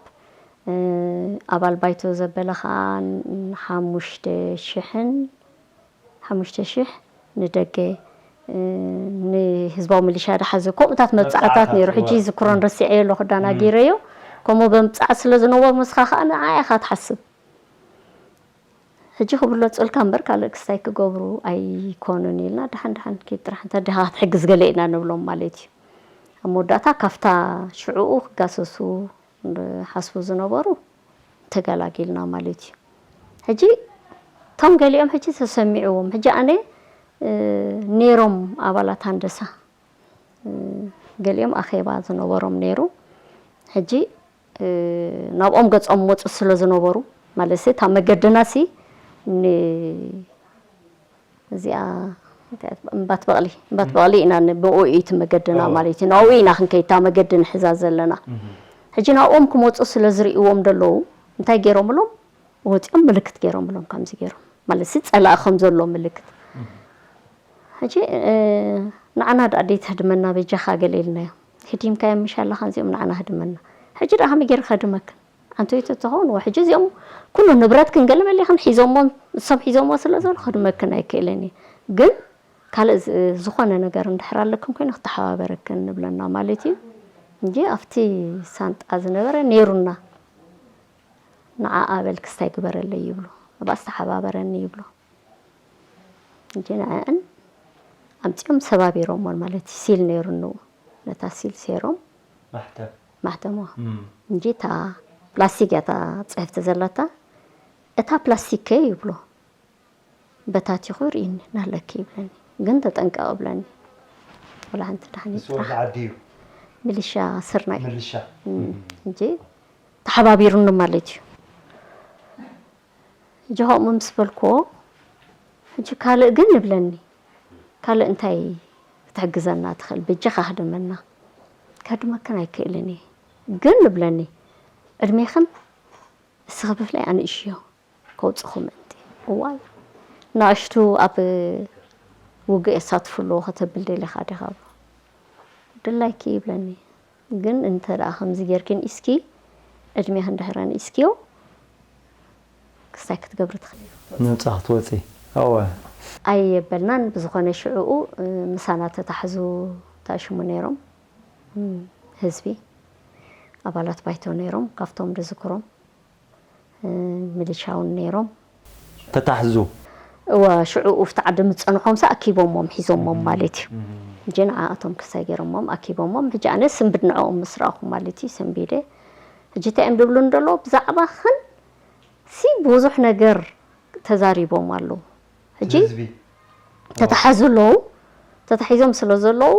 ኣባል ባይቶ ዘበለ ከዓ ሓሙሽተ ሽሕን ሓሙሽተ ሽሕ ንደገ ንህዝባዊ ሚሊሻ ድሓዘ ከምኡታት መብፃዕታት ነይሩ ሕጂ ዝክሮን ረሲዐዮ ኣለኹ ዳናጊረዮ ከምኡ በምብፃዕ ስለ ዝነበሩ ንስኻ ከዓ ንዓ ኢኻ ትሓስብ ሕጂ ክብለፁልካ እምበር ካልእ ክስታይ ክገብሩ ኣይኮኑን ኢልና ድሓን ድሓን ኪድ ጥራሕ እንተ ድኻ ክትሕግዝ ገለ ኢና ንብሎም ማለት እዩ ኣብ መወዳእታ ካብታ ሽዕኡ ክጋሰሱ ሓስቡ ዝነበሩ ተገላጊልና ማለት እዩ ሕጂ እቶም ገሊኦም ሕጂ ተሰሚዕዎም ሕጂ ኣነ ነይሮም ኣባላት ሃንደሳ ገሊኦም ኣኼባ ዝነበሮም ነይሩ ሕጂ ናብኦም ገፆም መፁ ስለ ዝነበሩ ማለት እታ መገድና ሲ እዚኣ እምባት በቕሊ እምባት በቕሊ ኢና ብኡ እዩ እቲ መገድና ማለት እዩ ናብኡ ኢና ክንከይታ መገዲ ንሕዛ ዘለና ሕጂ ናብኦም ክመፁ ስለ ዝርእዎም ደለዉ እንታይ ገይሮምሎም ወፂኦም ምልክት ገይሮምሎም ከምዚ ገይሮም ማለት ሲ ፀላኢ ከም ዘሎ ምልክት ሕጂ ንዓና ደኣ ደይትህድመና በጃኻ ገለ ኢልናዮ። ህዲምካዮም ምሽ ኣለኻ እዚኦም ንዓና ህድመና። ሕጂ ደኣ ከመይ ገይረ ከድመክን? ኣንቶይቶ ተኾን ወ ሕጂ እዚኦም ኩሉ ንብረትክን ገለ መሊኽን ሒዞሞ፣ እሶም ሒዞሞ ስለ ዘሎ ከድመክን ኣይክእልን እየ። ግን ካልእ ዝ-፣ ዝኾነ ነገር እንድሕር ኣለክን ኮይኑ ክተሓባበረክን ንብለና ማለት እዩ። እንጂ ኣብቲ ሳንጣ ዝነበረ ነይሩና። ንዓኣ በል ክስታይ ግበረለይ ይብሎ። ኣብኣ ዝተሓባበረኒ ይብሎ። እንጂ ንዕእን ኣምጺኦም ሰባቢሮሞን ማለት እዩ። ሲል ነይሩ ንኡ። ነታ ሲል ሴሮም ማሕተም። ማሕተሞ። እም። እንጂ እታ ፕላስቲክ እያ እታ ጽሕፍቲ ዘለታ። እታ ፕላስቲክ ከ ይብሎ። በታቲኹ ርእኒ ናለኪ ይብለኒ። ግን ተጠንቀቕ ብለኒ። ወላ ሓንቲ ደሓን ንሱ ወዲ ይጥራሕ። ዓዲ እዩ። ሚሊሻ ስርናይ። ሚሊሻ። እም። እም። እንጂ ተሓባቢሩኒ ማለት እዩ። ሕጂ ከምኡ ምስ በልክዎ፣ ሕጂ ካልእ ግን ይብለኒ፣ ካልእ እንታይ ክትሕግዘና ትኽእል? በጃኻ ህደመና። ከድመክን ኣይክእልን እየ። ግን ይብለኒ፣ ዕድሜኽን እስኺ ብፍላይ ኣንእሽዮ ከውጽኹ ምእንቲ። እዋይ፣ ንኣሽቱ ኣብ ውግእ የሳትፉ ኣለዉ ከተብል ደሊኻ ዲኻ? ድላይኪ ይብለኒ። ግን እንተ ደኣ ከምዚ ጌርኪ ንኢስኪ፣ ዕድሜኺ እንድሕር ኣንኢስክዮ፣ ክስታይ ክትገብሪ ትኽእሊ ኢኺ። ነጻ ክትወጺ። እወ። ኣየበልናን፣ ብዝኾነ ሽዕኡ፣ እ፣ ምሳና ተታሕዙ ተኣሽሙ ነይሮም። እም፣ ህዝቢ፣ ኣባላት ባይቶ ነይሮም፣ ካብቶም ዝዝክሮም። እ፣ ሚሊሻ እውን ነይሮም። ተታሕዙ? እወ፣ ሽዑ ኣብቲ ዓዲ ምስ ጸንሖምስ ኣኪቦሞም፣ ሒዞሞም እም፣ ማለት እዩ። እም። ሕጂ ንዓኣቶም ክስታይ ገይሮሞም፣ ኣኪቦሞም። ሕጂ ኣነ ስንብድ ንዕኦም ምስ ረኣኹ ማለት እዩ፣ ሰንቢደ። ሕጂ እንታይ እዮም ዝብሉኒ ዘለዉ? ብዛዕባኽን ሲ ብዙሕ ነገር ተዛሪቦም ኣለዉ። ሕጂ ህዝቢ። ተታሓዙ ኣለዉ። ተታሒዞም ስለ ዘለዉ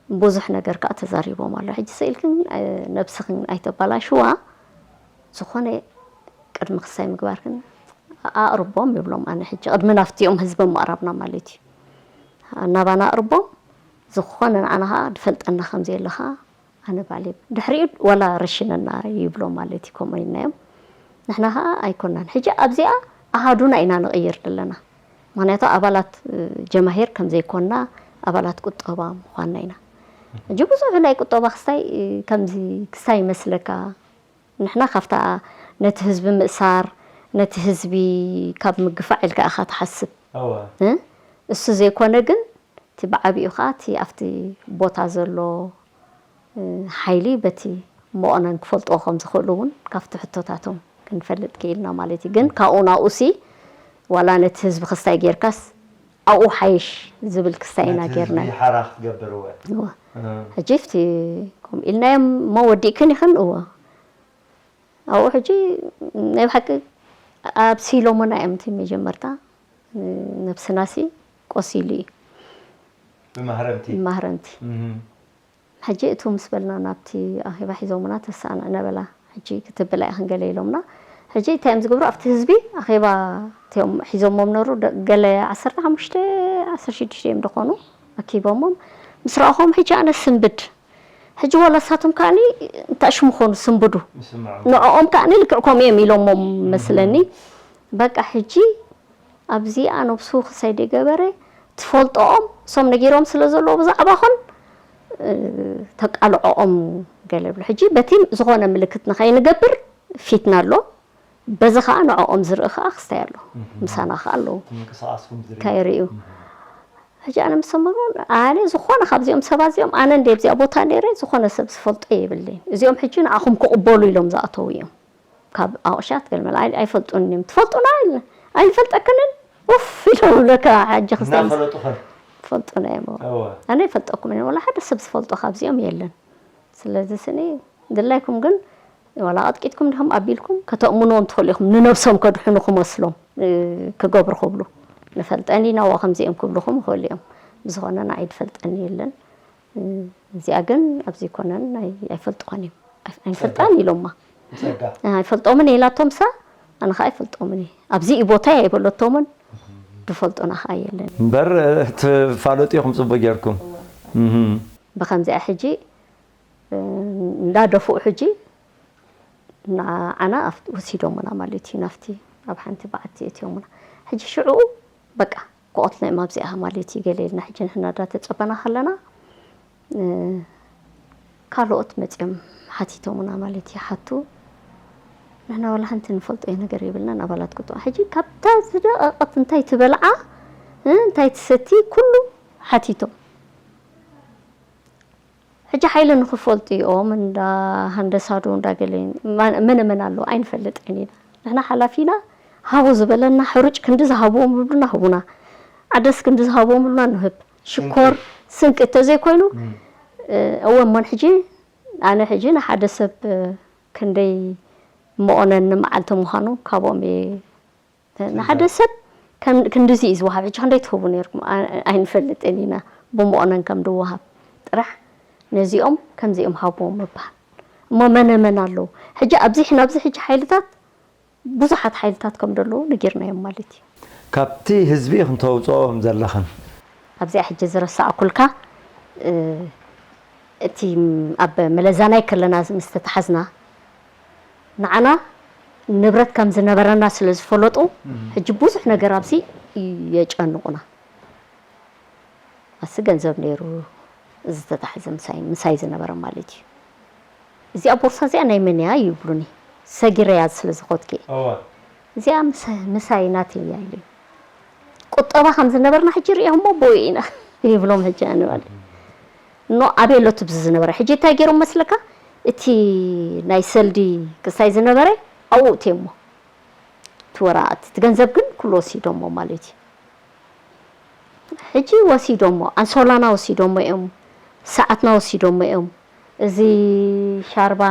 ብዙሕ ነገር ከኣ ተዛሪቦም ኣለዉ። ሕጂ ስኢልክን፣ እ፣ ነብስኽን ኣይተባላሽዋ። ዝኾነ ቅድሚ ክስታይ ምግባርክን ኣቕርቦም ይብሎም። ኣነ ሕጂ ቅድሚ ናብቲኦም ህዝቢ ምቕራብና ማለት እዩ። ናባና ኣቕርቦም፣ ዝኾነ ንዓና ከኣ ድፈልጠና ከም ዘየለ ከኣ ኣነ ባዕለይ ድሕሪኡ ዋላ ረሽነና ይብሎ ማለት እዩ። ከምኡ ኢልናዮም። ንሕና ከኣ ኣይኮናን። ሕጂ ኣብዚኣ ኣሃዱና ኢና ንቕይር ዘለና። ምኽንያቱ ኣባላት፣ እ፣ ጀማሂር ከም ዘይኮንና፣ ኣባላት ቁጠባ ምዃንና ኢና። ሕጂ ብዙሕ ናይ ቁጠባ ክስታይ፣ እ፣ ከምዚ ክስታይ ይመስለካ። ንሕና ካብታ ነቲ ህዝቢ ምእሳር፣ ነቲ ህዝቢ ካብ ምግፋዕ ኢልካ ኢኻ ትሓስብ። እወ። እ? እሱ ዘይኮነ ግን፣ እቲ ብዓቢኡ ኸኣ እቲ ኣብቲ ቦታ ዘሎ፣ እ፣ ሓይሊ በቲ መቑነን ክፈልጥዎ ከም ዝኽእሉ እውን ካብቲ ሕቶታቶም ክንፈልጥ ክኢልና ማለት እዩ። ግን ካብኡ ናብኡሲ ዋላ ነቲ ህዝቢ ክስታይ ጌርካስ ኣብኡ ሓይሽ ዝብል ክስታይ ኢና ነቲ ጌርናዮ። ህዝቢ ሓራ ክትገብር እወ። እወ። እ። ሕጂ ኣብቲ ከምኡ ኢልናዮም እሞ ወዲእክን ኢኽን እወ። ኣብኡ ሕጂ ናይ ብሓቂ ኣብሲሎምና እዮም እቲ መጀመርታ። ነብስናሲ ቆሲሉ እዩ። ብማህረምቲ? ብማህረምቲ። እም። ሕጂ እቱ ምስ በልና ናብቲ ኣኼባ ሒዞምና ተሳንዕነ በላ። ሕጂ ክትብል ኣይኽን ገለ ኢሎምና። ሕጂ እንታይ እዮም ዝገብሩ? ኣብቲ ህዝቢ ኣኼባ እቲኦም ሒዞሞም ነሩ ደ-፣ ገለ ዓሰርተ ሓሙሽተ፣ ዓሰርተ ሽዱሽተ እዮም ደኾኑ ኣኪቦሞም። ምስ ረኣኹም ሕጂ ኣነ ስንብድ። ሕጂ ዋላ እሳቶም ከኣኒ እንታይ ሽሙ ኾኑ ስንብዱ። ምስምዖም። ንዕኦም ከኣኒ ልክዕ ከምኡ እዮም ኢሎሞም መስለኒ። እም። በቃ ሕጂ ኣብዚኣ ነብሱ ክሳይ ደይገበረ ትፈልጦኦም እሶም ነጊሮም ስለ ዘለዉ ብዛዕባኹን፣ እ፣ ተቃልዖኦም ገለ ብሎ። ሕጂ በቲ ዝኾነ ምልክት ንኸይንገብር ፊትና ኣሎ። በዚ ኸኣ ንዕኦም ዝርኢ ኸኣ ክስታይ ኣሎ። እም። ምሳና ኸኣ ኣለዉ። ምንቅስቓስኩም ዝርኢ። ከይርእዩ። እም። ሕጂ ኣነ ምስ ሰማዕኩ፣ ኣነ ዝኾነ ካብዚኦም ሰባት እዚኦም፣ ኣነ እንደ ኣብዚኣ ቦታ ነይረ፣ ዝኾነ ሰብ ዝፈልጦ የብለይን። እዚኦም ሕጂ ንዓኹም ክቕበሉ ኢሎም ዝኣተዉ እዮም። ካብ ኣቑሻት ገለ መለ ኣይ-፣ ኣይፈልጡን እዮም። ትፈልጡና ኢልና፣ ኣይንፈልጠክንን? ኡፍ ኢሎም ይብለካ፣ ሕጂ ክስታይ ምስ እናፈለጡኸን? ይፈልጡና እዮም። እወ። ኣነ ኣይፈልጠኩምን እዮም። ወላ ሓደ ሰብ ዝፈልጦ ካብዚኦም የለን። ስለዚ ስኒ ድላይኩም ግን ዋላ ቀጥቂጥኩም ዲኹም ኣቢልኩም ከተእምንዎም ትኽእሉ ኢኹም። ንነብሶም ከድሕኑ ክመስሎም፣ እ፣ ክገብሩ ክብሉ። "ንፈልጠን ኢና፣ ዋ ከምዚኦም" ክብሉኹም ይኽእሉ እዮም። ብዝኾነ ንዓይ ድፈልጠኒ የለን። እ፣ እዚኣ ግን ኣብዚ ኣይኮነን፣ ኣይ-፣ ኣይፈልጥኾን እዮም። ኣይ-፣ ኣይንፈልጣን ጸጋ። ኢሎማ። ጸጋ። እ፣ ኣይፈልጦምን እየ ኢላቶምሳ፣ ኣነ ኸኣ ኣይፈልጦምን እየ። ኣብዚ እዩ ቦታይ ኣይበለቶምን፣ ድፈልጡና ኸኣ የለን። እምበር፣ እ፣ ትፋለጡ ኢኹም ጽቡቕ ጌርኩም። እወ። እም። ብኸምዚኣ ሕጂ እንዳደፍኡ ሕጂ ንዓና ኣብቲ ወሲዶምና ማለት እዩ፣ ናብቲ ኣብ ሓንቲ በዓቲ እትዮምና። ሕጂ ሽዑ በቃ ክቐትልና እዮም ኣብዚኣ ማለት እዩ። ገለ ኢልና ሕጂ ንሕና ዳ ተጸበና ከለና፣ እ፣ ካልኦት መጺኦም ሓቲቶምና ማለት እዩ። ሓቱ፣ ንሕና ዋላ ሓንቲ ንፈልጦ ነገር የብልናን፣ ኣባላት ቁጠባ። ሕጂ ካብታ ዝደቐቐት እንታይ ትበልዓ፣ እ፣ እንታይ ትሰቲ፣ ኩሉ ሓቲቶም። ሕጂ ሓይሊ ንኽፈልጡ እዮም፣ እንዳ ሃንደሳ ዶ እንዳ ገለ፣ ማን-፣ መነ መን ኣሎ ኣይንፈልጥን ኢና። ንሕና ሓላፊና ሃቡ ዝበለና ሕሩጭ ክንዲ ዝሃብዎም ዝብሉና ህቡና። ዓደስ ክንዲ ዝሃብዎም ዝብሉና ንህብ። ሽኮር፣ ስንቂ እንተዘይኮይኑ፣ እም። እ፣ እወ እሞን ሕጂ ኣነ ሕጂ ንሓደ ሰብ፣ እ፣ ክንደይ መቐነኒ መዓልቲ ምዃኑ ካብኦም እየ። ንሓደ ሰብ ከም-፣ ክንድዚ እዩ ዝወሃብ። ሕጂ ክንደይ ትህቡ ነይርኩም? ኣ-፣ ኣይንፈልጥን ኢና ብመቐነን ከም ድወሃብ። ጥራሕ ነዚኦም ከምዚኦም ሃብዎም ምባል። እሞ መነ መን ኣለዉ? ሕጂ ኣብዚ ሕ-፣ ናብዚ ሕጂ ሓይልታት ብዙሓት ሓይልታት ከም ዘለዉ ነጊርናዮም ማለት እዩ። ካብቲ ህዝቢ ኢኹም ተውፅኦም ዘለኽን? ኣብዚኣ ሕጂ ዝረሳዕኩልካ፣ እ፣ እቲ ኣብ መለዛናይ ከለና ምስ ተታሓዝና፣ ንዓና ንብረት ከም ዝነበረና ስለ ዝፈለጡ፣ እም። ሕጂ ብዙሕ ነገር ኣብዚ የጨንቑና። ኣሲ ገንዘብ ነይሩ ዝተታሕዘ ምሳይ፣ ምሳይ ዝነበረ ማለት እዩ። እዚኣ ቦርሳ እዚኣ ናይ መን እያ ይብሉኒ። ሰጊረያ ስለ ዝኸድኩ እየ። እዋ። እዚኣ ምሳይ፣ ምሳይ ናተይ እያ ኢሉ። ቁጠባ ከም ዝነበርና ሕጂ ርእዮም እሞ ቦይ ኢና ይብሎም ሕጂ ኣነ ማለት። ኖ ኣበይ ኣሎ እቲ ብዚ ዝነበረ? ሕጂ እንታይ ገይሮም መስለካ? እቲ ናይ ሰልዲ ክሳይ ዝነበረ ኣብኡ እትየሞ። እቲ ወረቐት፣ እቲ ገንዘብ ግን ኩሉ ወሲዶሞ ማለት እዩ። ሕጂ ወሲዶሞ፣ ኣንሶላና ወሲዶሞ እዮም፣ ሰዓትና ወሲዶሞ እዮም። እዚ ሻርባ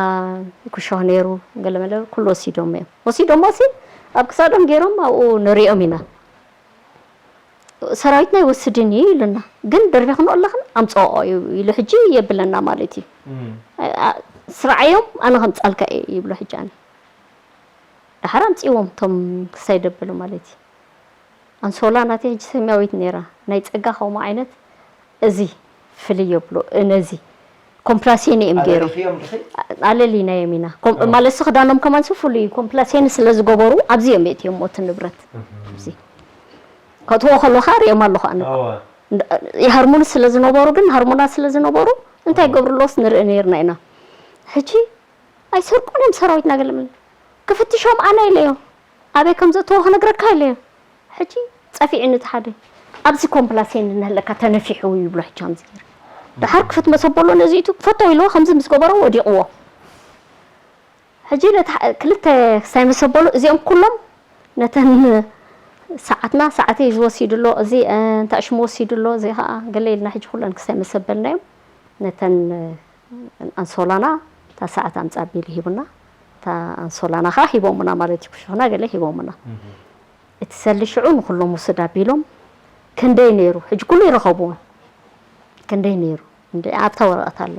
ኩሾ ነይሩ፣ ገለመለ ኩሉ ወሲዶሞ እዮም። ወሲዶሞ ሲ ኣብ ክሳዶም ገይሮም ኣብኡ ንሪኦም ኢና። ሰራዊትና ይወስድን እዩ ኢሉና፣ ግን ደርቢኽንኦ ኣለኽን ኣምፅኦ እዩ ኢሉ ሕጂ የብለና ማለት እዩ። እም። ኣ-፣ ኣ-፣ ስርዓዮም ኣነ ከምፃልካ እየ ይብሎ ሕጂ ኣነ። ደሓር ኣምፅዎም እቶም ክሳይ ደበሉ ማለት እዩ። ኣንሶላ ናተይ ሕጂ ሰማያዊት ነይራ፣ ናይ ፀጋ ከምኡ ዓይነት እዚ ፍልይ የብሎ፣ ነዚ ኮምፕላሴኒ እዮም ገይሮም። ኣለሊኽዮም ድኺ? ኣለሊናዮም ኢና። ኮም-፣ ኦ። ማለት ሲ ክዳኖም ከማን ሲ ፍሉይ እዩ። ኮምፕላሴኒ ስለ ዝገበሩ ኣብዚ እዮም የእትዮም እቲ ንብረት። እህ። ኣብዚ ከእትዎ ከለኹ ሪኦም ኣለኹ ኣነ። እወ። እንዳ-፣ ይሃርሙኒ ስለ ዝነበሩ ግን ሃርሙና ስለ ዝነበሩ እንታይ ገብርሎስ ንርኢ ነይርና ኢና። ሕጂ ኣይሰርቁን እዮም ሰራዊትና ገለመለ። ክፍትሾም ኣነ ኢለዮ። ኣበይ ከም ዘእተዎ ክነግረካ ኢለዮ። ሕጂ ጸፊዑኒ እቲ ሓደ። ኣብዚ ኮምፕላሴን እናሃለካ ተነፊሑ ይብሎ ሕጂ ከምዚ ገይሩ። ደሓር ክፍት መሰበሎ ነዚኢቱ ክፈቶ ኢልዎ ከምዚ ምስ ገበሮ ወዲቕዎ። ሕጂ ነቲ ሕ-፣ ክልተ ክሳይ መሰበሎ እዚኦም ኩሎም ነተን ሰዓትና፣ ሰዓተይ ዝወሲዱ ኣሎ፣ እዚ፣ እ፣ እንታሽሙ ወሲዱ ኣሎ፣ እዚ ኸኣ ገለ ኢልና ሕጂ ኩለን ክሳይ መሰበልናዮም። ነተን፣ እ፣ ኣንሶላና እታ ሰዓት ኣምጻ ቢሉ ሂቡና። እታ ኣንሶላና ኸኣ ሂቦሙና ማለት እዩ፣ ክሹኽና ገለ ሂቦሙና። እህ። እቲ ሰልዲ ሽዑ ንኹሎም ውሰድ ኣቢሎም። ክንደይ ነይሩ? ሕጂ ኩሉ ይረኸብዎ። ክንደይ ነይሩ? እንደ ኣብታ ወረቐት ኣላ።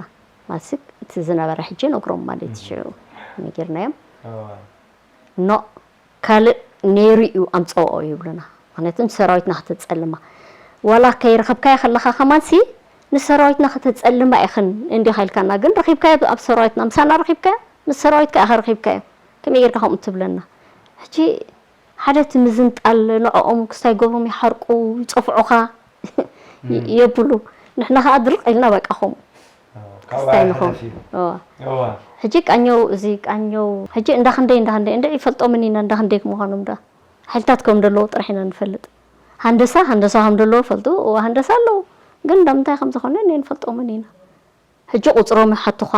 ማለትሲ እቲ ዝነበረ ሕጂ ነግሮም ማለት እዩ፣ እህ። ሽዑ ነጊርናዮም። እዋ። ኖ፣ ካልእ ነይሩ እዩ ኣምጽኦ ይብሉና። ምኽንያቱ ንሰራዊትና ከተጸልማ። ዋላ ከይረኸብካዮ ከለኻ ከማንሲ ንሰራዊትና ከተጸልማ ኢኽን እንዲኻ ኢልካና። ግን ረኺብካዮ ኣብ ሰራዊትና፣ ምሳና ረኺብካዮ፣ ምስ ሰራዊትካ ኢኻ ረኺብካዮ። ከመይ ጌርካ ከምኡ ትብለና? ሕጂ ሓደ እቲ ምዝንጣል ንዕኦም ክስታይ ገብሮም ይሓርቁ፣ ይጸፍዑኻ፣ እም። የብሉ። ንሕና ኸኣ ድርቕ ኢልና በቃ ከምኡ። ኣዎ፣ ካብኡ ክስታይ ንኸውን። ኣይሓለፍ እዩ። እዋ። እዋ። ሕጂ ቃኘው፣ እዚ ቃኘው፣ ሕጂ እንዳ ክንደይ፣ እንዳ ክንደይ፣ እንዳ ይፈልጦምን ኢና፣ እንዳ ክንደይ ምዃኖም ዳ። ሓይልታት ከም ደለዉ ጥራሕ ኢና ንፈልጥ። ሃንደሳ፣ ሃንደሳ ከም ደለዉ ፈልጡ፣ እዋ ሃንደሳ ኣለዉ። ግን እንዳ ምንታይ ከም ዝኾነ እኔ ንፈልጦምን ኢና። ሕጂ ቁጽሮም ይሓቱኻ፣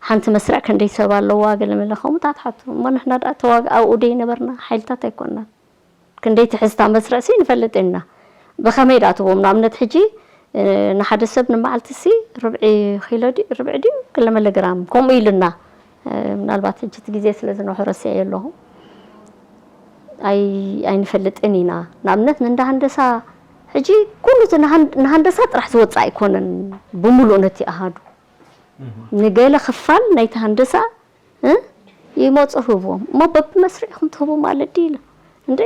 ሓንቲ መስርዕ ክንደይ ሰብ ኣለዋ፣ ገለ መለ ከምኡታት ሓቱ። እሞ ንሕና ደኣ ተዋግ-፣ ኣብኡ ደይ ነበርና፣ ሓይልታት ኣይኮንናን። ክንደይ ትሕዝታ መስርዕሲ ንፈልጥ ኢና። ብኸመይ ደኣ ትቦም? ንኣብነት ሕጂ፣ እ፣ ንሓደ ሰብ ንመዓልቲሲ ርብዒ ኪሎ ድዩ፣ ርብዒ ድዩ፣ ክልተ መለግራም ከምኡ ኢሉና። እ፣ ምናልባት ሕጂ እቲ ግዜ ስለ ዝነውሐ ረሲዐዮ ኣለኹ። ኣይ-፣ ኣይንፈልጥን ኢና። ንኣብነት ንእንዳ ሃንደሳ፣ ሕጂ ኩሉ እቲ ንሃን-፣ ንሃንደሳ ጥራሕ ዝወጽእ ኣይኮነን ብምሉእ ነቲ ኣሃዱ። እህ። ንገለ ክፋል ናይቲ ሃንደሳ እ? ይመጹ ህብዎም። እሞ በብመስርዕኹም ትህቡ ማለት ድዩ ኢለ። እንዴ፣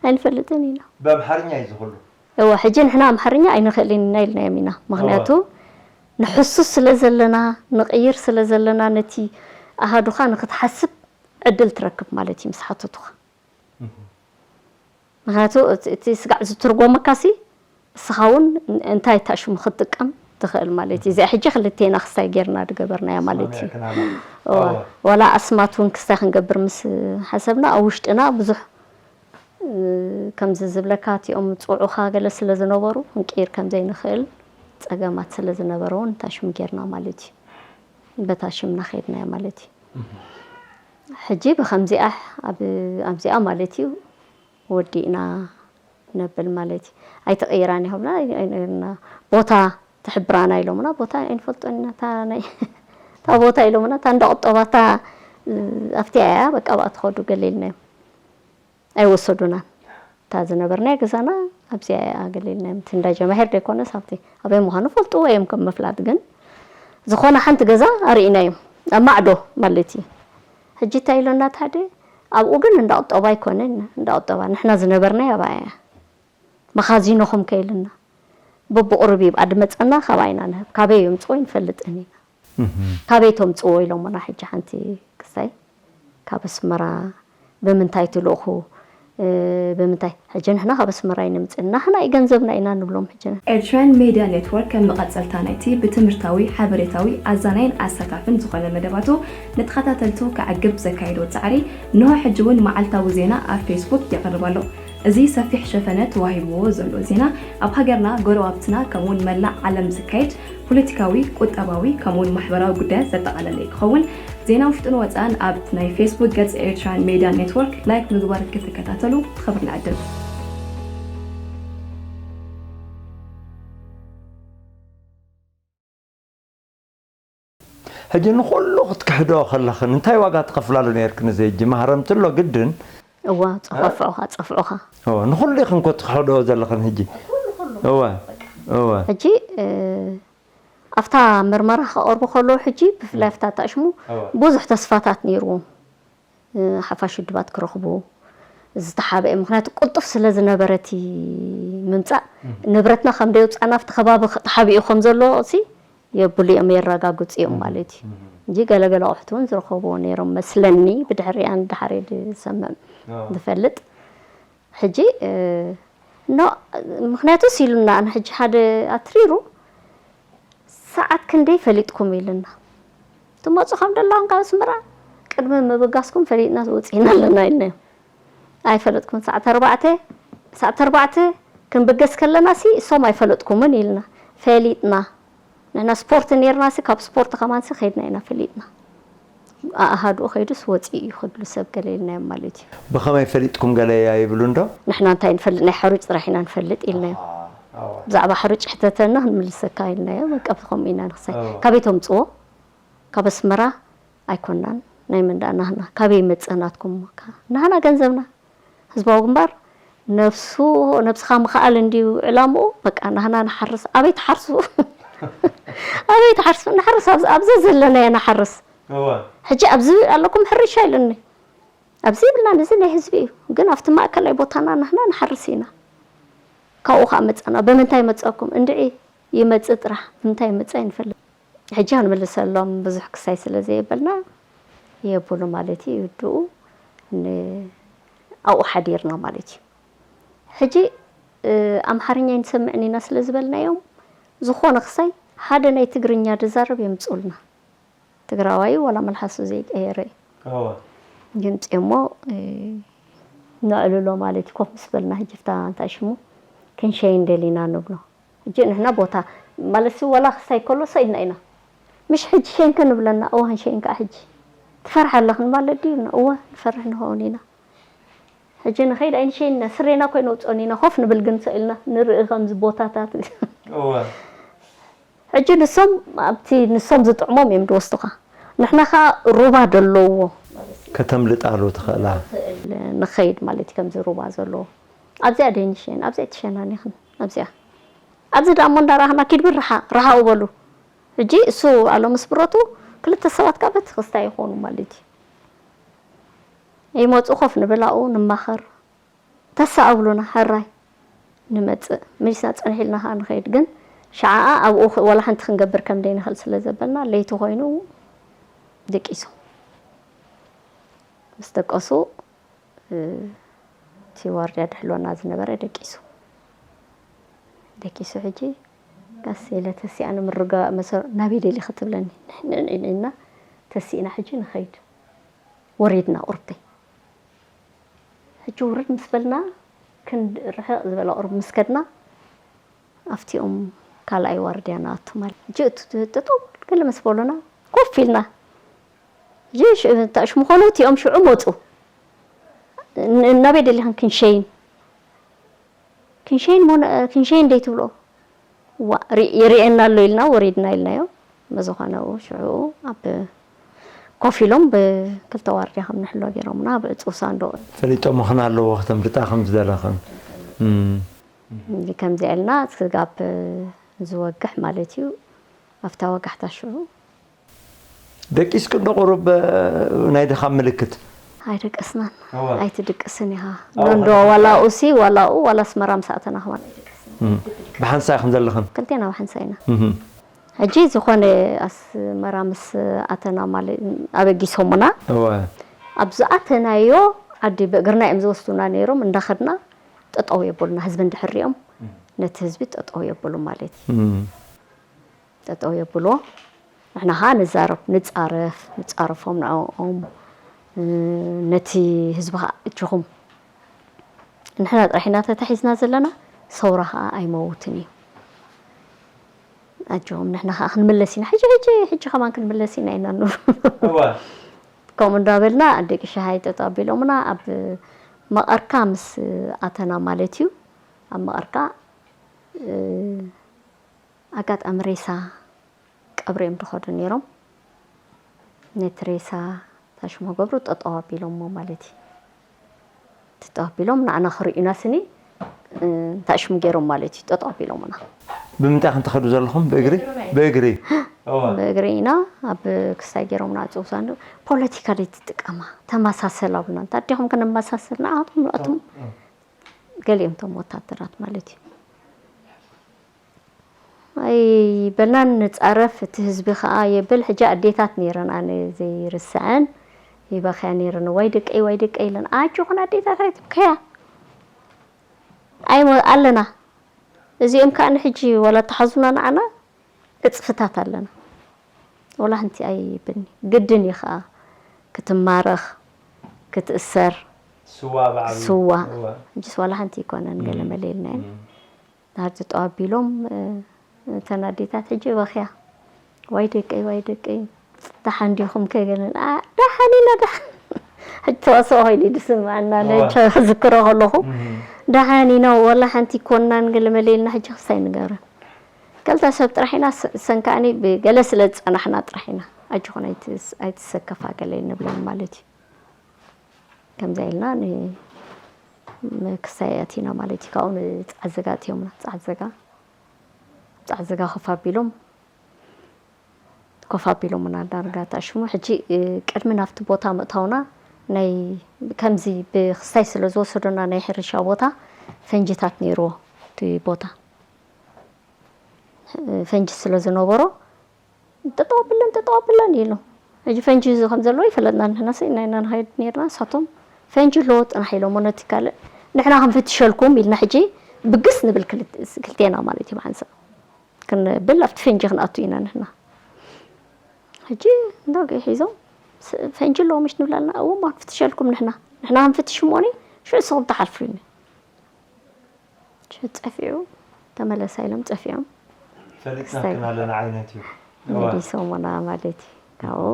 ኣይንፈልጥን ኢና። ብኣምሓርኛ እዩ ዝኽሉ። እወ፣ ሕጂ ንሕና ኣምሓርኛ ኣይንኽእልን ኢና ኢልናዮም ኢና። ምኽንያቱ እወ። ንሕሱ ስለ ዘለና፣ ንቕይር ስለ ዘለና፣ ነቲ ኣሃዱኻ ንኽትሓስብ ዕድል ትረክብ ማለት እዩ ምስ ሓተቱኻ። እህ። ምክንያቱ እቲ ስጋዕ ዝትርጎመካሲ እስኻ እውን እንታይ ታሽሙ ክትጥቀም ትኽእል ማለት እዩ። እዚኣ ሕጂ ክልቴና ክስታይ ጌርና ዝገበርናያ ማለት እዩ። ዋላ ኣስማት እውን ክስታይ ክንገብር ምስ ሓሰብና ኣብ ውሽጥና ብዙሕ ከምዚ ዝብለካ እቲኦም ዝፅውዑኻ ገለ ስለ ዝነበሩ ክንቅይር ከም ዘይንኽእል ፀገማት ስለ ዝነበረ እውን እንታይ ሽም ጌርና ማለት እዩ። በታ ሽምና ከይድናዮ ማለት እዩ። ሕጂ ብከምዚኣ ኣብዚኣ ማለት እዩ ወዲእና ነብል ማለት እዩ። ኣይትቕይራን ይኸብና ኣይነርና ቦታ ትሕብራና ኢሎምና ቦታ ኣይንፈልጦን ኢና እታ ናይ እታ ቦታ ኢሎምና እታ እንዳቆጠባታ ኣብቲያ እያ በቃ ብኣ ትኸዱ ገለ ኢልናዮም። ኣይወሰዱናን። እታ ዝነበርናዮ ገዛና ኣብዚኣ እያ ገለ ኢልናዮም። እቲ እንዳ ጀማሄር ደይኮነስ ኣብቲ ኣበይ ምዃኑ ፈልጥዎ እዮም ከም ምፍላጥ ግን ዝኾነ ሓንቲ ገዛ ኣርኢናዮም ኣብ ማዕዶ ማለት እዩ። ሕጂ እንታይ ኢሎና እቲ ሓደ ኣብኡ ግን እንዳቁጠባ ኣይኮነን እንዳቁጠባ ንሕና ዝነበርናዮ ኣብኣ እያ መኻዚኖኹም ከ ኢልና በብቑሩብ ይብኣ ድመፀና ካብኣ ኢና ንህብ ካበይ የምፅዎ ኣይንፈልጥን ኢና። ካበይ ተምፅዎ ኢሎምና ሕጂ ሓንቲ ክስታይ ካብ ኣስመራ ብምንታይ ትልእኹ ብምንታይ ሕጂ ንሕና ካብ ኣስመራ ኣይነምፅእን ናህና እዩ ገንዘብና ኢና ንብሎም ሕጂ። Eritrean Media Network ከም መቐጸልታ ናይቲ ብትምህርታዊ፣ ሓበሬታዊ፣ ኣዛናይን ኣሳታፍን ዝኾነ መደባቱ ንተኸታተልቱ ከዕግብ ዘካየዶ ጻዕሪ እንሆ ሕጂ እውን መዓልታዊ ዜና ኣብ ፌስቡክ የቕርብ ኣሎ። እዚ ሰፊሕ ሸፈነ ተዋሂብዎ ዘሎ ዜና ኣብ ሃገርና፣ ጎረባብትና ከምኡውን መላእ ዓለም ዝካየድ ፖለቲካዊ፣ ቁጠባዊ ከምኡውን ማሕበራዊ ጉዳያት ዘጠቓለለ እዩ ክኸውን። ዜና ውሽጥን ወፃእን ኣብ ናይ ፌስቡክ ገጽ ኤርትራን ሜድያ ኔትወርክ ላይክ ምግባር ክትከታተሉ ብኽብሪ ንዕድም። ሕጂ ንኹሉ ክትክሕዶ ከለኽን እንታይ ዋጋ ትኸፍላሉ ነርክን እዚ ሕጂ ማህረምቲ ኣሎ ግድን እዋ ጸፋፍዑኻ ጸፍዑኻ እወ ንኹሉ ኢኽን ኮ ትክሕዶ ዘለኽን ሕጂ እወ እወ ሕጂ ኣብታ መርመራ ክቐርቡ ከለዉ ሕጂ ብፍላይ ኣብታ ታሽሙ ብዙሕ ተስፋታት ነይርዎም ሓፋሽ ውድባት ክረኽቡ ዝተሓበአ ምክንያቱ ቅልጡፍ ስለ ዝነበረ እቲ ምምፃእ ንብረትና ከም ደየውፃእና ኣብቲ ከባቢ ተሓቢኡ ከም ዘሎ ሲ የብሉ እዮም የረጋግፁ እዮም ማለት እዩ እንጂ ገለገለ ኣቑሑት እውን ዝረኸብዎ ነይሮም መስለኒ ብድሕሪኣ ንድሓር ዝሰምዕ ዝፈልጥ ሕጂ ኖ ምክንያቱ ሲሉና ኣነ ሕጂ ሓደ ኣትሪሩ ሰዓት ክንደይ ፈሊጥኩም ኢልና ትመፁ ከም ደለኹም ካብ ኣስመራ ቅድሚ ምብጋስኩም ፈሊጥና ወፂእና ኣለና ኢልናዮም ኣይፈለጥኩምን ሰዓት ኣርባዕተ ሰዓት ኣርባዕተ ክንብገስ ከለና ሲ እሶም ኣይፈለጥኩምን ኢልና ፈሊጥና ንሕና ስፖርት ነይርና ሲ ካብ ስፖርት ከማን ሲ ከይድና ኢና ፈሊጥና ኣኣሃድኡ ከይዱስ ወፂኡ እዩ ክብሉ ሰብ ገለ ኢልናዮም ማለት እዩ። ብኸመይ ፈሊጥኩም ገለ እያ ይብሉ እንዶ? ንሕና እንታይ ንፈልጥ ናይ ሓሩጭ ጥራሕ ኢና ንፈልጥ ኢልናዮም። ብዛዕባ ሓሩጭ ሕተተና ክንምልሰካ ኢልናዮ በቃ ብኸምኡ ኢና ንኽሳይ። ካበይ ተምፅዎ? ካብ ኣስመራ ኣይኮናን ናይ መን ደኣ ናህና ካበይ ይመፅእ ናትኩም ናህና ገንዘብና ህዝባዊ ግንባር ነብሱ ነብስኻ ምኽኣል እንድዩ ዕላምኡ በቃ ናህና ንሓርስ ኣበይ ትሓርሱ ኣበይ ትሓርሱ ንሓርስ ኣብዚ ዘለናዮ ንሓርስ ሕጂ ኣብዚ ኣለኩም ሕርሻ ኢሉኒ ኣብዚ ይብልና እዚ ናይ ህዝቢ እዩ ግን ኣብቲ ማእከላይ ቦታና ናህና ንሓርስ ኢና ካብኡ ከዓ መፀና ብምንታይ መፀኩም እንድዒ ይመፅእ ጥራሕ ብምንታይ ይመፅእ ኣይንፈልጥ ሕጂ ክንምልሰሎም ብዙሕ ክሳይ ስለ ዘየበልና የብሉ ማለት እዩ ይውድኡ ኣብኡ ሓዲርና ማለት እዩ ሕጂ ኣምሓርኛ ኣይንሰምዕን ኢና ስለ ዝበልናዮም ዝኾነ ክሳይ ሓደ ናይ ትግርኛ ድዛረብ የምፅኡልና ትግራዋይ ዋላ መልሓሱ ዘይቀየረ እዩ ይምፅእ እሞ ነዕልሎ ማለት እዩ ኮፍ ምስ በልና ሕጂ ፍታ እንታይ ሽሙ ክንሸይን ደሊና ንብሎ ሕጂ ንሕና ቦታ ማለት ሲ ዋላ ክስታይ ከሎ ሰኢልና ኢና ምሽ ሕጂ ሸይን ከንብለና እዋን ሸይን ከዓ ሕጂ ትፈርሕ ኣለኽን ማለት ድዩ እወ ንፈርሕ ንኸውን ኢና ሕጂ ንኸይድ ኣይንሸይንና ስሬና ኮይነ ውፅኦን ኢና ኮፍ ንብል ግን ሰኢልና ንርኢ ከምዚ ቦታታት ሕጂ ንሶም ኣብቲ ንሶም ዝጥዕሞም እዮም ዝወስዱኻ ንሕና ከዓ ሩባ ደለዎ ከተምልጣሉ ትኽእላ ንኸይድ ማለት እዩ ከምዚ ሩባ ዘለዎ ኣብዚኣ ደይንሸን ኣብዚኣ ትሸናኒኽን ኣብዚኣ ኣብዚ ደኣ እሞ እንዳረኣኽና ኪድ ብር ረሓ ረሓኡ በሉ ሕጂ እሱ ኣሎ ምስ ብረቱ ክልተ ሰባት ከዓ በቲ ክስታይ ይኾኑ ማለት እዩ ይመፁ ኮፍ ንብል ኣብኡ ንማኸር ተስኣብሉና ሕራይ ንመፅእ መሊስና ፀንሕ ኢልና ከዓ ንኸይድ ግን ሸዓኣ ኣብኡ ወላ ሓንቲ ክንገብር ከም ደይንኽእል ስለ ዘበልና ለይቲ ኮይኑ ደቂሶም ምስ ደቀሱ እቲ እቲ ዋርድያ ድሕልወና ዝነበረ ደቂሱ። ደቂሱ ሕጂ ቀስ ኢለ ተሲኣ ንምርግጋእ መሰ-፣ ናበይ ደሊኺ ትብለኒ። ንሕንሕን ኢልና ተሲእና ሕጂ ንኸይድ። ወሪድና ቁርብተይ። ሕጂ ውርድ ምስ በልና ክንድ ርሕቕ ዝበለ ቁርብ ምስ ከድና ኣብቲኦም ካልኣይ ዋርድያ ንኣቱ ማለት። ሕጂ እቲ ጠጠው ገለ ምስ በሉና ኮፍ ኢልና። ሕጂ ሽ-፣ ታሽሙ ኾኑ እቲኦም ሽዑ መፁ። ን-፣ ናበይ ደሊኽን ክንሸይን? ክንሸይን ሞነ-፣ ክንሸይን ደይ ትብሎ? ዋ፣ ሪ-፣ ይርእየና ኣሎ ኢልና ወሪድና ኢልናዮ። ብዝኾነ ሽዑ ኣብ ኮፍ ኢሎም ብክልተ ዋርድያ ከም ንሕሎ ገይሮምና ብእፁብ ሳንዱቕ። ፈሊጦም ክን ኣለዎ ክተምልጣ ከም ዝደለኽን። እም። ከምዚ ኢልና ስጋብ ዝወግሕ ማለት እዩ። ኣብታ ወጋሕታ ሽዑ ደቂስኪ እንዶ ቁሩብ ናይ ድኻም ምልክት? ኣይደቀስናን። እወ። ኣይትድቅስን ኢኻ። እወ፣ እንዶ ከምዚ ዋላ ኢኻ። ኡሲ፣ ዋላ ኡ፣ ዋላ ኣስመራ ምስ ኣተና ከማን ኣይደቀስን። እም። ብሓንሳእ ኢኹም ዘለኽን? ክልቴና ብሓንሳእ ኢና። እም። ሕጂ ዝኾነ ኣስመራ ምስ ኣተና ማለት ኣበጊሶሙና። እወ። ኣብ ዝኣተናዮ ዓዲ ብእግርና እዮም ዝወስዱና ነይሮም። እንዳኸድና ጠጠው የብሉና። ህዝቢ እንድሕር ሪኦም እም። ነቲ ህዝቢ ጠጠው የብሉ ማለት እዩ። እም። ጠጠው የብሎ። ንሕና ኸዓ ንዛረብ፣ ንጻረፍ፣ ንጻረፎም ንዕኦም፣ እ፣ ነቲ ህዝቢ ኸዓ እጅኹም ንሕና ጥራሕ ኢና ተታሒዝና ዘለና፣ ሰውራ ኸዓ ኣይመውትን እዩ። ኣጆኹም፣ ንሕና ኸዓ ክንምለስ ኢና። ሕጂ፣ ሕጂ፣ ሕጂ ኸማን ክንምለስ ኢና ኢና ንብሎ። እወ። ከምኡ እንዳበልና ደቂ ሸሃይ ጠጠው ኣቢሎምና ኣብ መቐርካ ምስ ኣተና ማለት እዩ። ኣብ መቐርካ፣ እ፣ ኣጋጣሚ ሬሳ ቀብሪ እዮም ዝኸዱ ነይሮም። ነቲ ሬሳ ታሽሙ ክገብሩ ጠጠው ኣቢሎሞ ማለት እዩ። ጠጠው ኣቢሎም ንዓና ክርእዩና ስኒ፣ እ፣ ታሽሙ ገይሮም ማለት እዩ። ጠጠው ኣቢሎምና። ብምንታይ ኢኹም ትኸዱ ዘለኹም? ብእግሪ? ብእግሪ። እወ። ብእግሪ ኢና ኣብ ክስታይ ገይሮምና ኣጽውሳ እንዶ ፖለቲካ ደይ ትጥቀማ? ተመሳሰል ኣብሉና። እንታይ ዲኹም ከነመሳስል? ንዓኹም ንኣቱም እም። ገሊኦም እቶም ወታደራት ማለት እዩ። ኣይበልናን ንጻረፍ፣ እቲ ህዝቢ ኸኣ የብል። ሕጂ ኣዴታት ነይረን፣ ኣነ ዘይርስዐን፣ ይበኽያ ነይረን። "ዋይ ደቀይ፣ ዋይ ደቀይ" ኢለን። ኣጆኹን ኣዴታት ኣይትብከያ። ኣይሞ-፣ ኣለና። እዚኦም ከኣ ንሕጂ ወላ ተሓዙና ንዓና፣ እጽፍታት ኣለና። ወላ ሓንቲ ኣይብልኒ። ግድን እዩ ኸኣ ክትማረኽ፣ ክትእሰር። ስዋ ብዓብዩ። ስዋ። እወ። ሕጂስ ዋላ ሓንቲ ኣይኮነን፣ ገለ እም። መለ ኢልናየን። እም። ድሓር ጠጠው ኣቢሎም፣ እ፣ እተን ኣዴታት ሕጂ በኽያ። "ዋይ ደቀይ፣ ዋይ ደቀይ፣ ደሓን ዲኹም ከ?" ገለን። "ኣ፣ ደሓን ኢና፣ ደሓን።" ሕጂ ተዋስኦ ኮይኑ እዩ ዝስምዓና፣ እወ። ነቻ ክዝክሮ ከለኹ። እም። ደሓን ኢና፣ ዋላ ሓንቲ ኣይኮናን፣ ገለ መለ ኢልና፣ ሕጂ ክስታይ ንገብረን። ክልተ ሰብ ጥራሕ ኢና፣ ስ-፣ ሰን ከኣኒ ብገለ ስለ ዝጸናሕና ጥራሕ ኢና። ኣጆኹን ኣይትስ-፣ ኣይትሰከፋ ገለ ንብለን ማለት እዩ። ከምዚ ኢልና ን-፣ ምክሳይ ኣቲና ማለት እዩ። ካብኡ ንጸዓት ዘጋ ኣትዮምና። ጸዓት ዘጋ፣ ጸዓት ዘጋ ኮፍ ኣቢሎም፣ ኮፍ ኣቢሎምና ዳርጋ ተኣሽሙ። ሕጂ፣ እ፣ ቅድሚ ናብቲ ቦታ ምእታውና ናይ ከምዚ ብክስታይ ስለ ዝወሰዱና ናይ ሕርሻ ቦታ ፈንጅታት ነይርዎ እቲ ቦታ። ፈንጂ ስለ ዝነበሮ፣ "ጠጠው ኣብለን፣ ጠጠው ኣብለን" ኢሉ። ሕጂ ፈንጂ እዚ ከም ዘለዎ ይፈለጥና፣ ንሕና ስኢና ኢና ንኸይድ ነርና። ንሳቶም "ፈንጂ ኣለዎ ጥራሕ" ኢሎሞ ነቲ ካልእ። "ንሕና ክንፍትሸልኩም" ኢልና ሕጂ ብግስ ንብል ክልተ-፣ ክልቴና ማለት እዩ ብሓንሳእ። ክንብል ኣብቲ ፈንጂ ክንኣቱ ኢና ንሕና። ሕጂ እንዳገ ሒዞም "ስ-፣ ፈንጂ ኣለዎ ምሽ?" ንብላልና። "እዎ እሞ ክንፍትሸልኩም ንሕና። ንሕና ክንፍትሽ እሞኒ፣ ሽዑ ንስኹም ትሓልፉ" ኢሉኒ። ሸ-፣ ጠፊዑ፣ ተመለሳ ኢሎም ጠፊዖም። ፈሊጥናክን ክስታይ ኣለና ዓይነት እዩ። እዋ። መሊሶምና ማለት እዩ። ካብኡ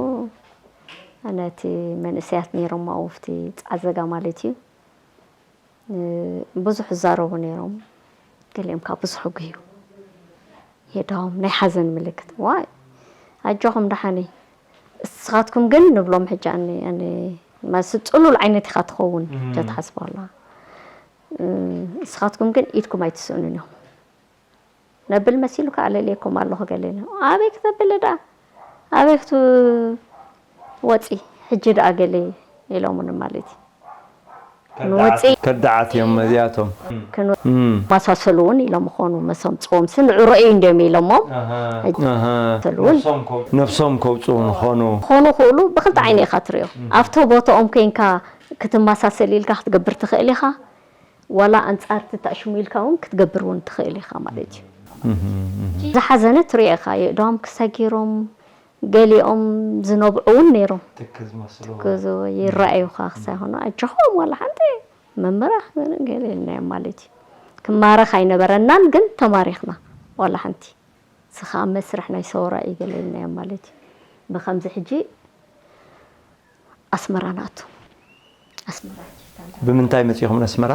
ነቲ መንእሰያት ነይሮም ኣብኡ ኣብቲ ጸዓት ዘጋ ማለት እዩ። እ፣ ብዙሕ ይዛረቡ ነይሮም። ገሊኦም ካብ ብዙሕ ጉህዩ የዳዎም ናይ ሓዘን ምልክት። ዋይ፣ ኣጆኹም ደሓን እዩ። እስኻትኩም ግን ንብሎም ሕጂ ኣነ፣ ኣነ፣ ማስ ጽሉል ዓይነት ኢኻ ትኸውን፣ እም። ተትሓስቦ ኣላ። እ፣ ንስኻትኩም ግን ኢድኩም ኣይትስእኑን ኢኹም። ነብል መሲሉ ከኣ ለልየኩም ኣለኹ ገለ ኢሉ። ኣበይ ክተብል ደኣ? ኣበይ ክትወጺ? ሕጂ ደኣ ገለ ኢሎምኒ ማለት እዩ። ክንወጺ ከዳዓት እዮም እዚኣቶም። እም። ክንመሳሰሉ እውን ኢሎም ይኾኑ መሰምጽዎም ስንዑ ረእዩ እንዲዮም ኢሎሞም። ኣሃ። ሕጂ ኣሃ። መሰሉ እውን ነፍሶም ከው-፣ ነፍሶም ከውጽኡ ንኾኑ። ክኾኑ ክእሉ ብኽልተ ዓይኒ ኢኻ ትሪኦ። እም። ኣብቲ ቦታኦም ኮይንካ ክትመሳሰል ኢልካ ክትገብር ትኽእል ኢኻ። ዋላ ኣንጻር እቲ ተኣሽሙ ኢልካ እውን ክትገብር እውን ትኽእል ኢኻ ማለት እዩ። ዝሓዘነ ትሪኦ ኢኻ፣ የእዳዎም ክሳይ ገይሮም፣ ገሊኦም ዝነብዑ እውን ነይሮም። ትክ ዝመስሉ ትክ ዝብሉ ይረኣዩኻ ክሳይ ኾኑ፣ ኣጆኹም ዋላ ሓንቲ መመራኽ ገለ ኢልናዮም ማለት እዩ። ክማረኽ ኣይነበረናን፣ ግን ተማሪኽና ዋላ ሓንቲ። እዚ ኸኣ መስርሕ ናይ ሰውራ እዩ ገለ ኢልናዮም ማለት እዩ። ብኸምዚ ሕጂ ኣስመራ ንኣቱ። ኣስመራ ሕጂ እታ እንዳ- ብምንታይ መጺኹም ንኣስመራ?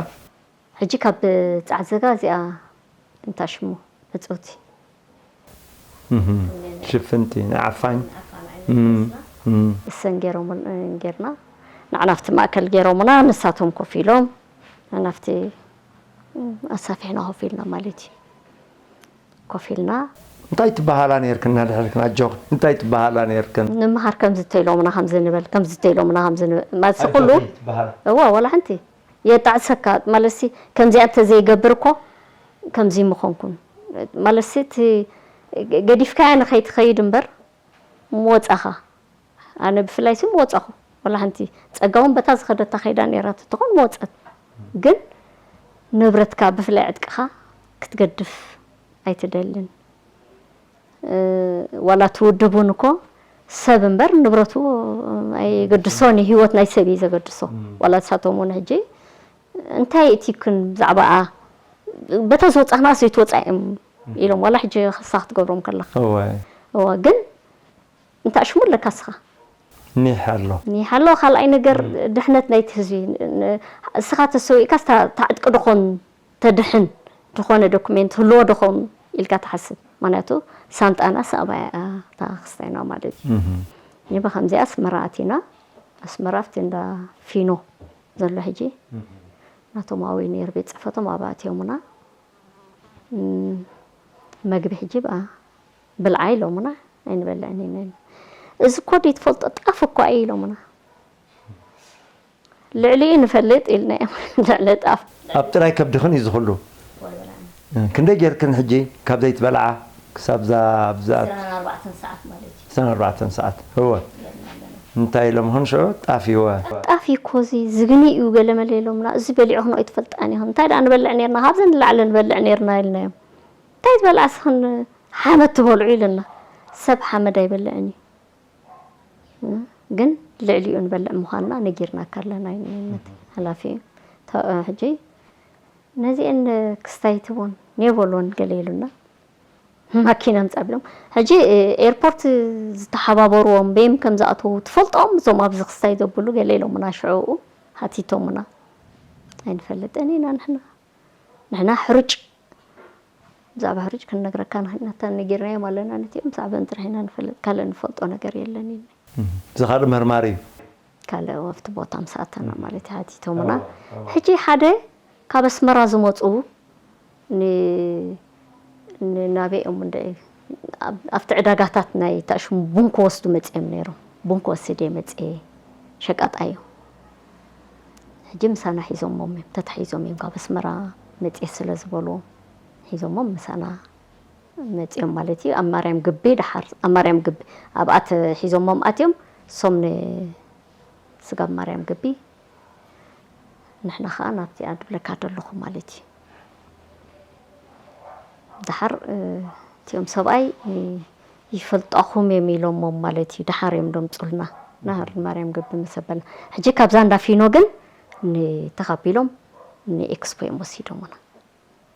ሕጂ ካብ ጻዕዘጋ እዚኣ እንታይ ሽሙ ብጽውቲ እህ፣ ሽፍንቲ ንዓፋኝ። ንዓፋን ዓይነት እም፣ ገጽና እም። እሰን ገይሮም ጌርና ንዓናፍቲ ማእከል ገይሮምና፣ ንሳቶም ኮፍ ኢሎም ንዓናፍቲ ኣሳፊሕና ኮፍ ኢልና ማለት እዩ። ኮፍ ኢልና እንታይ ትበሃላ ነይርክን? እናድሕርክን ኣጆኽን እንታይ ትበሃላ ነይርክን? ንምሃር ከምዚ ተኢሎምና ከምዚ ንበል፣ ከምዚ ተኢሎምና ከምዚ ንበል። ማለት ኩሉ ኣይትበሃል። እዋ፣ ዋላ ሓንቲ የጣዕሰካ። ማለትሲ ከምዚኣ እንተዘይገብር እኮ ከምዚ ምኾንኩን። ማለትሲ እቲ ገዲፍካያ ንኸይትኸይድ እምበር ምወጻኻ። ኣነ ብፍላይ ሲ ምወጻኹ። ዋላ ሓንቲ ጸጋ እውን በታ ዝኸደታ ከይዳ ነይራ ትኾን መወጸት። ግን ንብረትካ ብፍላይ ዕጥቅኻ ክትገድፍ ኣይትደልን። እ፣ ዋላ እቲ ውድብ እውን እኮ ሰብ እምበር ንብረቱ ኣይገድሶን እዩ። ህይወት ናይ ሰብ እዩ ዘገድሶ። እም። ዋላ ንሳቶም እውን ሕጂ እንታይ እቲክን ብዛዕባኣ በታ ዝወጻኽናስ ዘይትወጻ እዮም እም። ኢሎም። ዋላ ሕጂ ክሳ ክትገብሮም ከለኻ። እወ። እወ፣ ግን እንታይ ሽሙ ኣለካ እስኻ? ኒሕ ኣሎ። ኒሕ ኣሎ። ካልኣይ ነገር እም። ድሕነት ናይቲ ህዝቢ። ን-፣ እስኻ ተሰዊእካስ እታ፣ እታ ዕጥቂ ዶ ኾን ተድሕን ዝኾነ ዶክሜንት ህልዎ ዶ ኾን ኢልካ ትሓስብ። ምኽንያቱ ሳንጣና ሳባያ እያ እታ ክስታይና ማለት እዩ። እህ። እኔ ብኸምዚኣ ኣስመራ ኣቲና፣ ኣስመራ ኣብቲ እንዳ ፊኖ ዘሎ ሕጂ እህ። ናቶም ኣብኡ ነይሩ ቤት ጽሕፈቶም ኣብኣ ኣትዮምና። እም፣ መግቢ ሕጂ ብኣ ብልዓ ኢሎምና፣ ኣይንበልዕን ኢና። እዚ እኮ ደይ ትፈልጦ ጣፍ እኮ እዩ ኢሎምና። ልዕሊኡ ንፈልጥ ኢልናዮም። ልዕሊ ጣፍ። ኣብ ጥራይ ከብድኽን እዩ ዝኽሉ። ክንደይ ጌርክን ሕጂ ካብ ዘይትበልዓ ክሳብ እዛ ኣብዛ ዕስራን ኣርባዕተን ሰዓት ማለት እዩ። ዕስራን ኣርባዕተን ሰዓት? እወ። ጌርና ኣለና። እንታይ ኢሎምኽን ሽዑ? ጣፍ እዩ እወ። ጣፍ እዩ እኮ እዚ ዝግኒ እዩ ገለመለ ኢሎምና። እዚ በሊዕኽን ኣይትፈልጣን ኢኽን። እንታይ ደኣ ንበልዕ ኔርና? ካብዚ ንላዕሊ ንበልዕ ኔርና ኢልናዮም። እንታይ ዝበልዓ ስኽን ሓመድ ትበልዑ ኢሉና። ሰብ ሓመድ ኣይበልዕን እዩ። ግን ልዕሊኡ ንበልዕ ምዃንና ነጊርናካ ኣለና ኢሉ ነቲ ሓላፊ። ተ-፣ ሕጂ ነዚአን ክስታይ ትቦን ኔበሎን ገለ ኢሉና። ማኪና ምጻ ቢሎም። ሕጂ ኤርፖርት ዝተሓባበርዎም በይም ከም ዝኣተዉ ትፈልጦም እዞም ኣብዚ ክስታይ ዘብሉ ገለ ኢሎምና ሽዑኡ ሓቲቶምና። ኣይንፈልጥን ኢና ንሕና። ንሕና ሕሩጭ፣ ብዛዕባ ሕሩጭ ክንነግረካ ንኽእል ኢና፣ እታ ነጊርናዮም ኣለና ነቲኦም፣ ብዛዕባን ጥራሕ ኢና ንፈልጥ፣ ካልእ ንፈልጦ ነገር የለን ኢልና። እህ፣ እዚ ካልእ መርማሪ እዩ። ካልእ ኣብቲ ቦታ ምስ ኣተና ማለት እዩ፣ ሓቲቶምና። እወ፣ እወ። ሕጂ ሓደ ካብ ኣስመራ ዝመጹ ን-፣ ን-፣ ናበይ እዮም እንደ ኣብ-፣ ኣብቲ ዕዳጋታት ናይ ታሽሙ ቡን ክወስዱ መጺኦም ነይሮም። ቡን ክወስድ እየ መጺኤ፣ ሸቃጣይ እዮም። ሕጂ ምሳና ሒዞሞም እዮም፣ ተታሒዞም እዮም፣ ካብ ኣስመራ መጺኤ ስለ ዝበልዎም ሒዞሞም ምሳና መጺኦም ማለት እዩ። ኣብ ማርያም ግቢ ደሓር፣ ኣብ ማርያም ግቢ ኣብኣ ተሒዞሞም ኣትዮም፣ እሶም ንስጋብ ማርያም ግቢ፣ ንሕና ኸኣ ናብቲ ኣድብለካ ደለኹ ማለት እዩ። ደሓር፣ እ፣ እቲኦም ሰብኣይ፣ እ፣ ይፈልጣኹም እዮም ኢሎሞም ማለት እዩ። ደሓር እዮም ደምጹልና። ናህር ማርያም ግቢ ምስ ኣበልና። ሕጂ ካብዛ እንዳ ፊኖ ግን ን-፣ ተኻቢሎም ንኤክስፖ እዮም ወሲዶምና።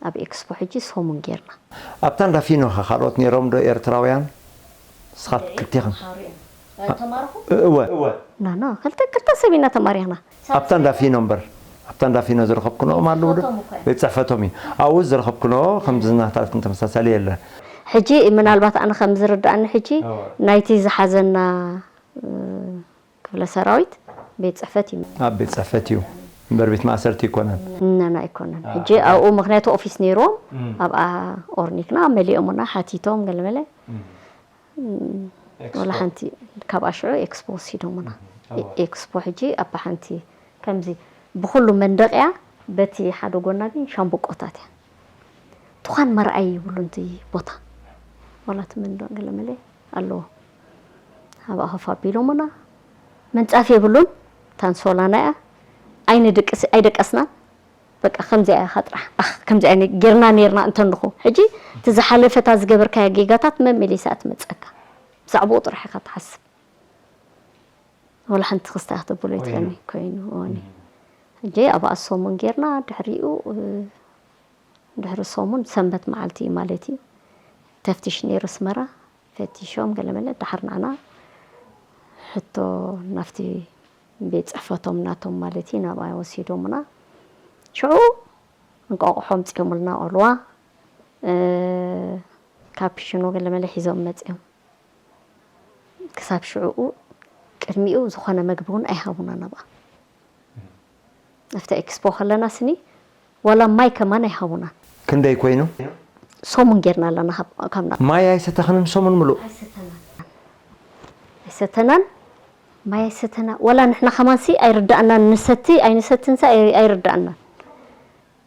ኣብ ኤክስፖ ሕጂ ሰሙን ጌርና። ኣብታ እንዳ ፊኖ ኸ ካልኦት ነይሮም ዶ ኤርትራውያን? ንስኻት ክልቴኽን? ተማርኹ? እወ። እወ። ናና፣ ክልተ፣ ክልተ ሰብ ኢና ተማሪኽና። ኣብታ እንዳ ፊኖ እምበር፣ ኣብታ እንዳ ፊኖ ዝረኸብክንኦም ኣለዉ ዶ? ጽሕፈቶም እኮ እዮም። ቤት ጽሕፈቶም እዩ። ኣብኡ ዝረኸብክንኦ ከምዚ ናታትን ተመሳሳሊ የለን። ሕጂ ምናልባት ኣነ ከም ዝርድኣኒ ሕጂ እወ። ናይቲ ዝሓዘና፣ እ፣ ክፍለ ሰራዊት ቤት ጽሕፈት እዩ። ኣብ ቤት ጽሕፈት እዩ እምበር ቤት ማእሰርቲ ኣይኮነን። ናና ኣይኮነን። አ፣ ሕጂ አ። ኣብኡ ምኽንያቱ ኦፊስ ነይርዎም፣ እም። ኣብኣ ኦርኒክና መሊኦምና ሓቲቶም ገለመለ። እም። እም፣ ኤክስፖ። ወላ ሓንቲ ካብ ኣሽዑ ኤክስፖ ወሲዶምና። እም፣ እወ። ኤክስፖ ሕጂ ኣብ ሓንቲ ከምዚ ብኹሉ መንደቕያ በቲ ሓደ ጎና ግን ሻምብቆታት እያ። ትዃን መርኣይ ይብሉን እቲ ቦታ። ዋላ እቲ መንደቕ ገለመለ ኣለዎ። ኣብኣ ኮፍ ኣቢሎምና። ምንጻፍ የብሉን። ታንሶላና እያ። ኣይንድቅስ-፣ ኣይደቀስናን። በቃ ከምዚኣ ኢኻ ጥራሕ፣ ኣኽ፣ ከምዚኣ ነ-፣ ጌርና ኔርና እንተንኹ። ሕጂ እቲ ዝሓለፈ፣ እታ ዝገበርካያ ጌጋታት መመሊሳ ትመጸካ። ብዛዕባኡ ጥራሕ ኢኻ ትሓስብ። ወላ ሓንቲ ክስታይ ክትብሎ ይትኽእልኒ ኮይኑ፣ እወኒ። ሕጂ ኣብኣ ሰሙን ጌርና፣ ድሕሪኡ፣ እ፣ ድሕሪ ሰሙን ሰንበት መዓልቲ እዩ ማለት እዩ። ተፍትሽ ነይሩ ኣስመራ፣ ፈቲሾም ገለ መለ፣ ደሓር ንዓና ሕቶ ናብቲ ቤት ጽሕፈቶም ናቶም ማለት እዩ፣ ናብኣ ወሲዶምና። ሽዑ እንቋቑሖ ኣምጺኦምልና፣ ኦልዋ፣ እ፣ ካፒሽኖ ገለ መለ ሒዞም መጺኦም። ክሳብ ሽዑኡ ቅድሚኡ ዝኾነ መግቢ እውን ኣይሃቡናን ኣብኣ። ኣብቲ ኤክስፖ ከለና ስኒ ዋላ ማይ ከማን ኣይሃቡናን። ክንደይ ኮይኑ? ሰሙን ጌርና ኣለና ካብ፣ ካብ ና- ማይ ኣይሰተኽንን ሰሙን ምሉእ? ኣይሰተናን። ኣይሰተናን። ማይ ኣይሰተና። ዋላ ንሕና ከማንሲ ኣይርዳእናን። ንሰቲ ኣይንሰትንሲ ኣይ-፣ ኣይርዳእናን።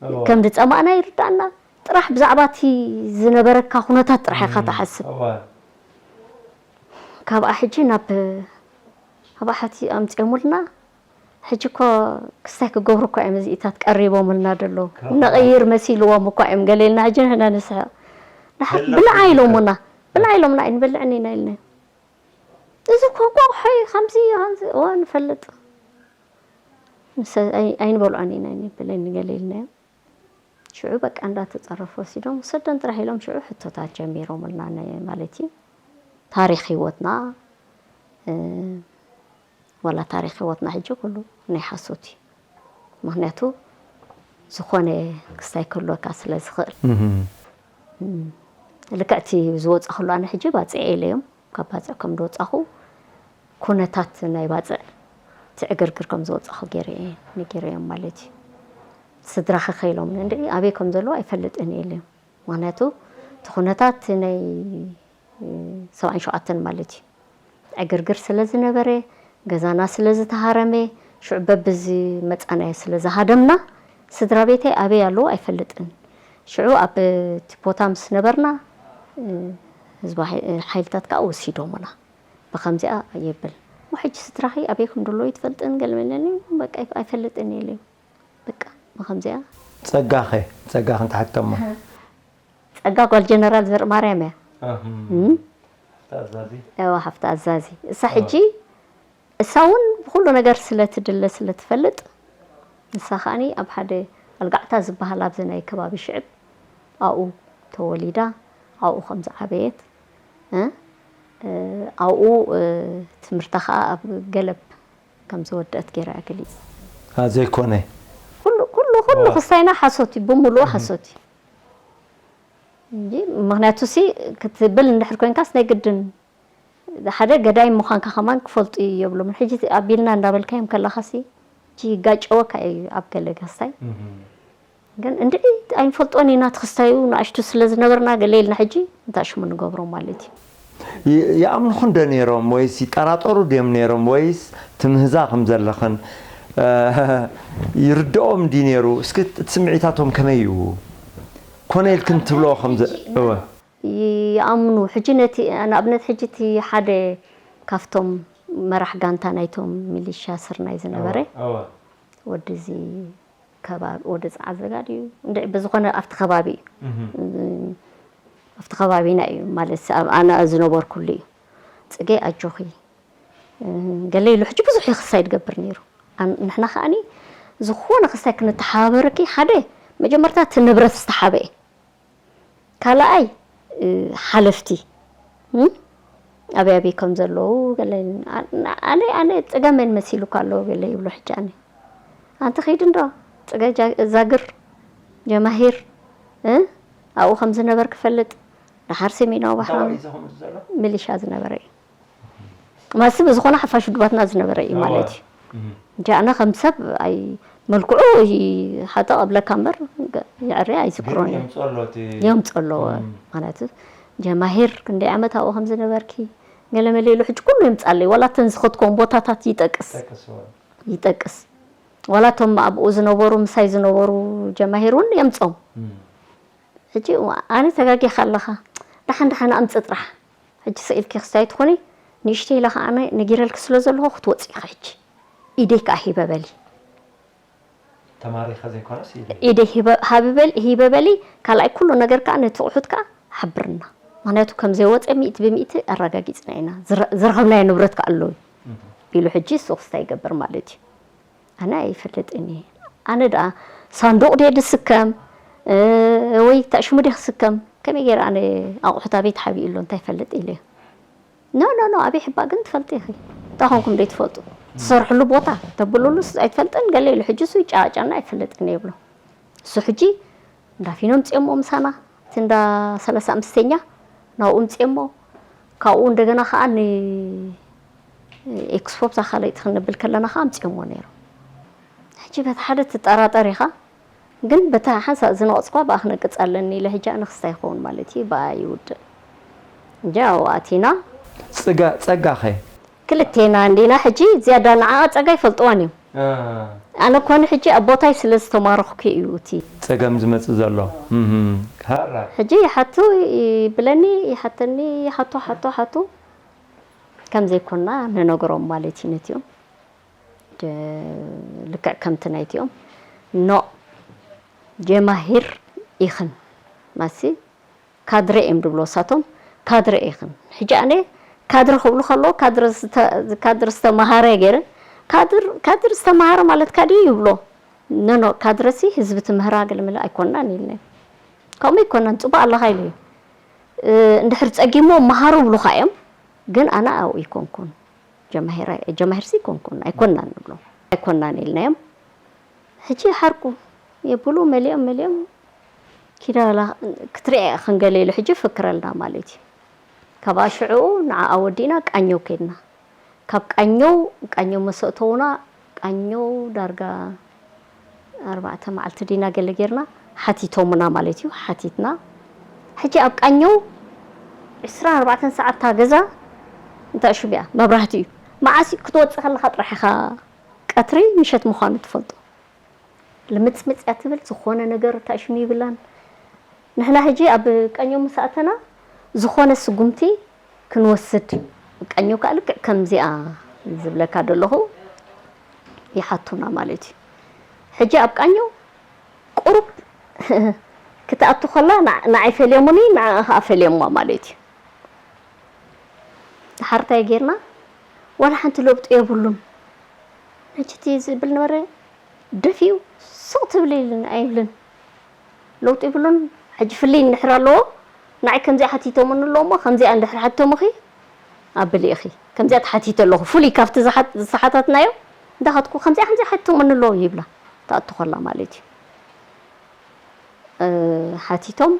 እዋ። ከም ዝጸማእና ይርዳእና። ጥራሕ ብዛዕባ እቲ ዝነበረካ ኩነታት ጥራሕ ኢኻ እም፣ ትሓስብ። እዋ። ካብኣ ሕጂ ናብ ኣብኣ ሓቲ ኣምጺኦምልና። ሕጂ እኮ ክስታይ ክገብሩ እኮ እዮም እዚኢታት ቀሪቦምልና ደለዉ። ካብ ነቐይር መሲልዎም እኳ እዮም ገለ ኢልና ሕጂ ንሕና ንስሕቕ። ንሓ-፣ በላዕ ብልዓ ኢሎምና። በልዓ ኢሎምና ኣይንበልዕን ኢና ኢልናዮም። እዚ እኮ እንቋቑሖ እዩ፣ ከምዚ እዩ፣ ከምዚ። እወ፣ ንፈልጥ። ንሰ-፣ ኣይ-፣ ኣይንበልዖን ኢና ኣይንብልን ገለ ኢልናዮም። ሽዑ በቃ እንዳተጸረፉ ወሲዶም፣ ውሰደን ጥራሕ ኢሎም ሽዑ ሕቶታት ጀሚሮምልና፣ ናይ ማለት እዩ። ታሪኽ ህይወትና፣ እ፣ ዋላ ታሪኽ ህይወትና ሕጂ ኩሉ ናይ ሓሶት እዩ። ምኽንያቱ ዝኾነ ክስታይ ክህልወካ ስለ ዝኽእል። እህም። እም፣ ልክዕ እቲ ዝወጻኹሉ ኣነ ሕጂ ባጽዕ ኢለዮም፣ ካብ ባጽዕ ከም ዝወጻኹ ኩነታት ናይ ባጽዕ እቲ ዕግርግር ከም ዝወጻኹ ገይረ እየ ነጊረዮም ማለት እዩ። ስድራኺ ከ ኢሎምኒ፣ እንድዒ ኣበይ ከም ዘለዉ ኣይፈልጥን እየ ኢለዮም። ምኽንያቱ እቲ ኩነታት ናይ ሰብዓን ሸውዓተን ማለት እዩ። ዕግርግር ስለ ዝነበረ፣ ገዛና ስለ ዝተሃረመ፣ ሽዑ በብዝመጻናዮ ስለ ዝሃደምና፣ ስድራ ቤተይ ኣበይ ኣለዉ ኣይፈልጥን። ሽዑ ኣብ እቲ ቦታ ምስ ነበርና፣ እ፣ ህዝባዊ ሓይ-፣ ሓይልታት ከኣ ወሲዶምና። ብኸምዚኣ የብል። እሞ ሕጂ ስድራኺ ኣበይ ከም ዘለዉ ኣይትፈልጥን፣ ገለ መለ፣ በቃ ኣይፈልጥን እየ ኢለዮም። በቃ ብኸምዚኣ። ጸጋኸ? ጸጋኺ እንታይ ሓቲቶሞ? ጸጋ ጓል ጀነራል ዘርእማርያም እያ። ኣህም። እም? ተኣዛዚ? እዋ፣ ሓፍቲ ኣዛዚ። እሳ ሕጂ፣ እሳ እውን ብኹሉ ነገር ስለ ትድለ፣ ስለ ትፈልጥ፣ ንሳ ከኣኒ ኣብ ሓደ ኣልጋዕታ ዝበሃል ኣብዚ ናይ ከባቢ ሽዕብ ኣብኡ ተወሊዳ፣ ኣብኡ ከም ዝዓበየት፣ እ፣ እ፣ ኣብኡ፣ እ፣ ትምህርታ ከኣ ኣብ ገለብ ከም ዝወደአት ገይራ እያ ገሊጽ። አ፣ ዘይኮነ። ኩሉ፣ ኩሉ፣ ኩሉ ዋ። ክስታይና ሓሶት እዩ፣ ብምሉኡ እህ። ሓሶት እዩ። እንጂ ምኽንያቱ ሲ ክትብል እንድሕር ኮንካስ ናይ ግድን ሓደ ገዳይ ምዃንካ ከማን ክፈልጡ የብሎም። ሕጂ ኣቢልና እንዳበልካዮም ከለኻ ሲ፣ እቲ ይጋጨወካ እዩ ኣብ ገለ ክስታይ። እህ። ግን እንድዒ ኣይንፈልጦን ኢና፣ እቲ ክስታዩ ንኣሽቱ ስለ ዝነበርና ገለ ኢልና ሕጂ እንታይ ሽሙ ንገብሮ ማለት እዩ። ይ-፣ ይኣምኑኹ እንዶ ነይሮም ወይስ ይጠራጠሩ ድዮም ነይሮም ወይስ ትምህዛ ከም ዘለኽን፣ እ፣ ይርድኦም ድዩ ነይሩ? እስኪ እቲ ስምዒታቶም ከመይ እዩ? ኮነ ኢልክን ትብልዎ ከም ዘ-፣ እወ። ይኣምኑ። ሕጂ ነቲ፣ ንኣብነት ሕጂ እቲ ሓደ ካብቶም መራሕ ጋንታ ናይቶም ሚሊሻ ስርናይ ዝነበረ እወ፣ እወ። ወዲ እዚ ከባቢ፣ ወዲ ጸዓዘጋ ድዩ? እንድዒ ብዝኾነ ኣብቲ ከባቢ እዩ። እህ። እም፣ ኣብቲ ከባቢና እዩ ማለት ኣብ ኣነ ዝነበርኩሉ እዩ። ጽጌ ኣጆኺ፣ እ፣ ገለ ኢሉ ሕጂ ብዙሕ እዩ ክስታይ ዝገብር ነይሩ። ኣን-፣ ንሕና ከኣኒ ዝኾነ ክስታይ ክንተሓባበረኪ ሓደ መጀመርታ እቲ ንብረት ዝተሓበ እዩ። ካልኣይ፣ እ፣ ሓለፍቲ፣ እም፣ ኣበይ ኣበይ ከም ዘለዉ ገለ፣ ኣ-፣ ኣነ፣ ኣነ ጽገመን መሲሉካ ኣለዎ ገለ ይብሎ። ሕጂ ኣነ፣ ኣንቲ ኸይዲ እንዶ ጽገ ጃ-፣ ዛግር፣ ጀማሂር፣ እ፣ ኣብኡ ከም ዝነበር ክፈልጥ፣ ደሓር ሰሜናዊ እንታይ ባሕሪ ወዒዘ ከምኡ ዘሎ? ሚሊሻ ዝነበረ እዩ። ማሲ ብዝኾነ ሓፋሽ ውድባትና ዝነበረ እዩ እዋ። ማለት እዩ። እህ። እንጂ ኣነ ከም ሰብ ኣይ-፣ መልክዑ ይ-፣ ሓጠቕ እብለካ እምበር ገ-፣ የዕርያ ኣይዝክሮን ግን እየ። የምጽኦ ኣሎ እቲ የምጽኦ ኣለዎ። እም። ማለት ጀማሂር ክንደይ ዓመት ኣብኡ ከም ዝነበርኪ ገለ መለ ኢሉ ሕጂ ኩሉ የምጻለይ። ዋላ እተን ዝኸድክዎም ቦታታት ይጠቅስ። ጠቅስ እዋ። ይጠቅስ። ዋላ እቶም ኣብኡ ዝነበሩ፣ ምሳይ ዝነበሩ ጀማሂር እውን የምጾም። እም። ሕጂ ኣነ ተጋጊኻ ኣለኻ። ደሓን ደሓን ኣምጽእ ጥራሕ። ሕጂ ስኢልኪ ክስታይ ትኾኒ፣ ንእሽተይ ኢለ ኸዓ ኣነ ነጊረልኪ ስለ ዘለኹ ክትወጺ ኢኺ ሕጂ። ኢደይ ከኣ ሂበ በሊ። ተማሪኸ ዘይኮነስ ኢለ። ኢደ ሂበ- ሃቢ በል ሂበ በሊ። ካልኣይ ኩሉ ነገር ከዓ ነቲ ኣቑሑት ከዓ ሓብርና። ምክንያቱ ከም ዘይወፀ ሚእቲ ብሚእቲ ኣረጋጊፅና ኢና። ዝረ- ዝረኸብናዮ ንብረት ከዓ ኣሎ ኢሉ ሕጂ እሱ ክስታይ ይገብር ማለት እዩ። ኣነ ኣይፈልጥን እየ። ኣነ ደኣ ሳንዱቕ ድየ ድስከም ወይ ታሽሙ ድየ ክስከም? ከመይ ገይረ ኣነ ኣቑሑት ኣበይ ተሓቢኡ ኣሎ እንታይ ይፈልጥ ኢለ። ኖ ኖ ኖ ኣበይ ሕባ ግን ትፈልጢ ኢኺ። እንታይ ኮንኩም ደይ ትፈልጡ? ትሰርሕሉ ቦታ ተብሉሉስ ኣይትፈልጥን ገለ ኢሉ ሕጂ እሱ ይጨቃጨና ኣይፈልጥን እየ ይብሎ። እሱ ሕጂ እንዳ ፊኖ ምፅኦሞ ምሳና እቲ እንዳ ሰላሳ ኣምስተኛ ናብኡ ምፅኦሞ። ካብኡ እንደገና ከዓ ን ኤክስፖ ብዛ ካልኣይቲ ክንብል ከለና ከዓ ምፅኦሞ ነይሮም። ሕጂ በቲ ሓደ ትጠራጠር ኢኻ፣ ግን በታ ሓንሳእ ዝነቐፅኳ ብኣ ክነቅፅ ኣለኒ ኢለ ሕጂ ኣነ ክስታይ ይኸውን ማለት እዩ ብኣ ይውድእ። ሕጂ ኣብኡ ኣቲና ፅጋ ፀጋኸ ክልቴና እንዲና ሕጂ ዝያዳ ንዓኣ ፀጋ ይፈልጥዋን እዮም። ኣነ ኮነ ሕጂ ኣብ ቦታይ ስለ ዝተማረኽኩ እዩ እቲ ፀገም ዝመፅእ ዘሎ። እም፣ ሃራ ሕጂ ይሓቱ ይብለኒ ይሓተኒ ይሓቶ ሓቶ ሓቱ ከም ዘይኮና ንነግሮም ማለት እዩ ነቲኦም ደ- ልክዕ ከምቲ ናይቲኦም ኖ ጀማሂር ኢኽን ማሲ ካድረ እዮም ድብሎ እሳቶም ካድረ ኢኽን ሕጂ ኣነ ካድረ ክብሉ ከለዉ ካድረ ዝተ- ካድረ ዝተምሃረ ገይረ ካድር ካድር ዝተምሃረ ማለትካ ድዩ ይብሎ ኖ ኖ ካድረሲ ህዝቢ ትምህራ ገለመለ ኣይኮናን ኢልናዮ ከምኡ ኣይኮናን ፅቡቅ ኣለኻ ኢለዮ እንድሕር ፀጊሞ መሃሩ ይብሉኻ እዮም ግን ኣነ ኣብኡ ኣይኮንኩን ጀማሂር ኣይኮንኩን ኣይኮናን ንብሎ ኣይኮናን ኢልናዮም ሕጂ ሓርቁ የብሉ መሊኦም መሊኦም ኪዳ ክትሪኣ ክንገለ ኢሉ ሕጂ ፍክረልና ማለት እዩ ካብኣ ሽዕኡ ንዓኣ ወዲእና ቃኘው ከድና ካብ ቃኘው ቃኘው መሰእተውና ቃኘው ዳርጋ ኣርባዕተ መዓልቲ ዲና ገለ ጌርና ሓቲቶምና ማለት እዩ ሓቲትና ሕጂ ኣብ ቃኘው ዕስራን ኣርባዕተን ሰዓት እታ ገዛ እንታይ ሽም እያ መብራህቲ እዩ መዓስ ክትወፅእ ከለካ ጥራሕ ኢኻ ቀትሪ ምሸት ምዃኑ ትፈልጦ ልምፅምፅ እያ ትብል ዝኾነ ነገር እንታይ ሽም ይብላን ንሕና ሕጂ ኣብ ቀኘው ምስ ኣተና ዝኾነ ስጉምቲ ክንወስድ ቀኘው ከዓ ልክዕ ከምዚኣ ዝብለካ ዘለኹ ይሓቱና ማለት እዩ ሕጂ ኣብ ቃኘው ቁሩብ ክትኣቱ ከላ ንዓይ ፈልዮሙኒ ንዓ ከዓ ፈልዮማ ማለት እዩ ሓርታይ ጌርና ዋላ ሓንቲ ለውጢ የብሉን ሕጂ እቲ ዝብል ነበረ ደፊኡ ሱቕ ትብል ኢልን ኣይብልን ለውጢ ይብሉን ሕጂ ፍልይ እንድሕር ኣለዎ ንዓይ ከምዚኣ ሓቲቶምኒ ኣለዎ እሞ ከምዚኣ እንድሕር ሓቲቶምኺ ኣብሊ ኢኺ ከምዚኣ ተሓቲተ ኣለኹ ፍሉይ ካብቲ ዝሓታትናዮ እንዳኸትኩ ከምዚኣ ከምዚኣ ሓቲቶምኒ ኣለዎ ይብላ ትኣቱ ከላ ማለት እዩ ሓቲቶም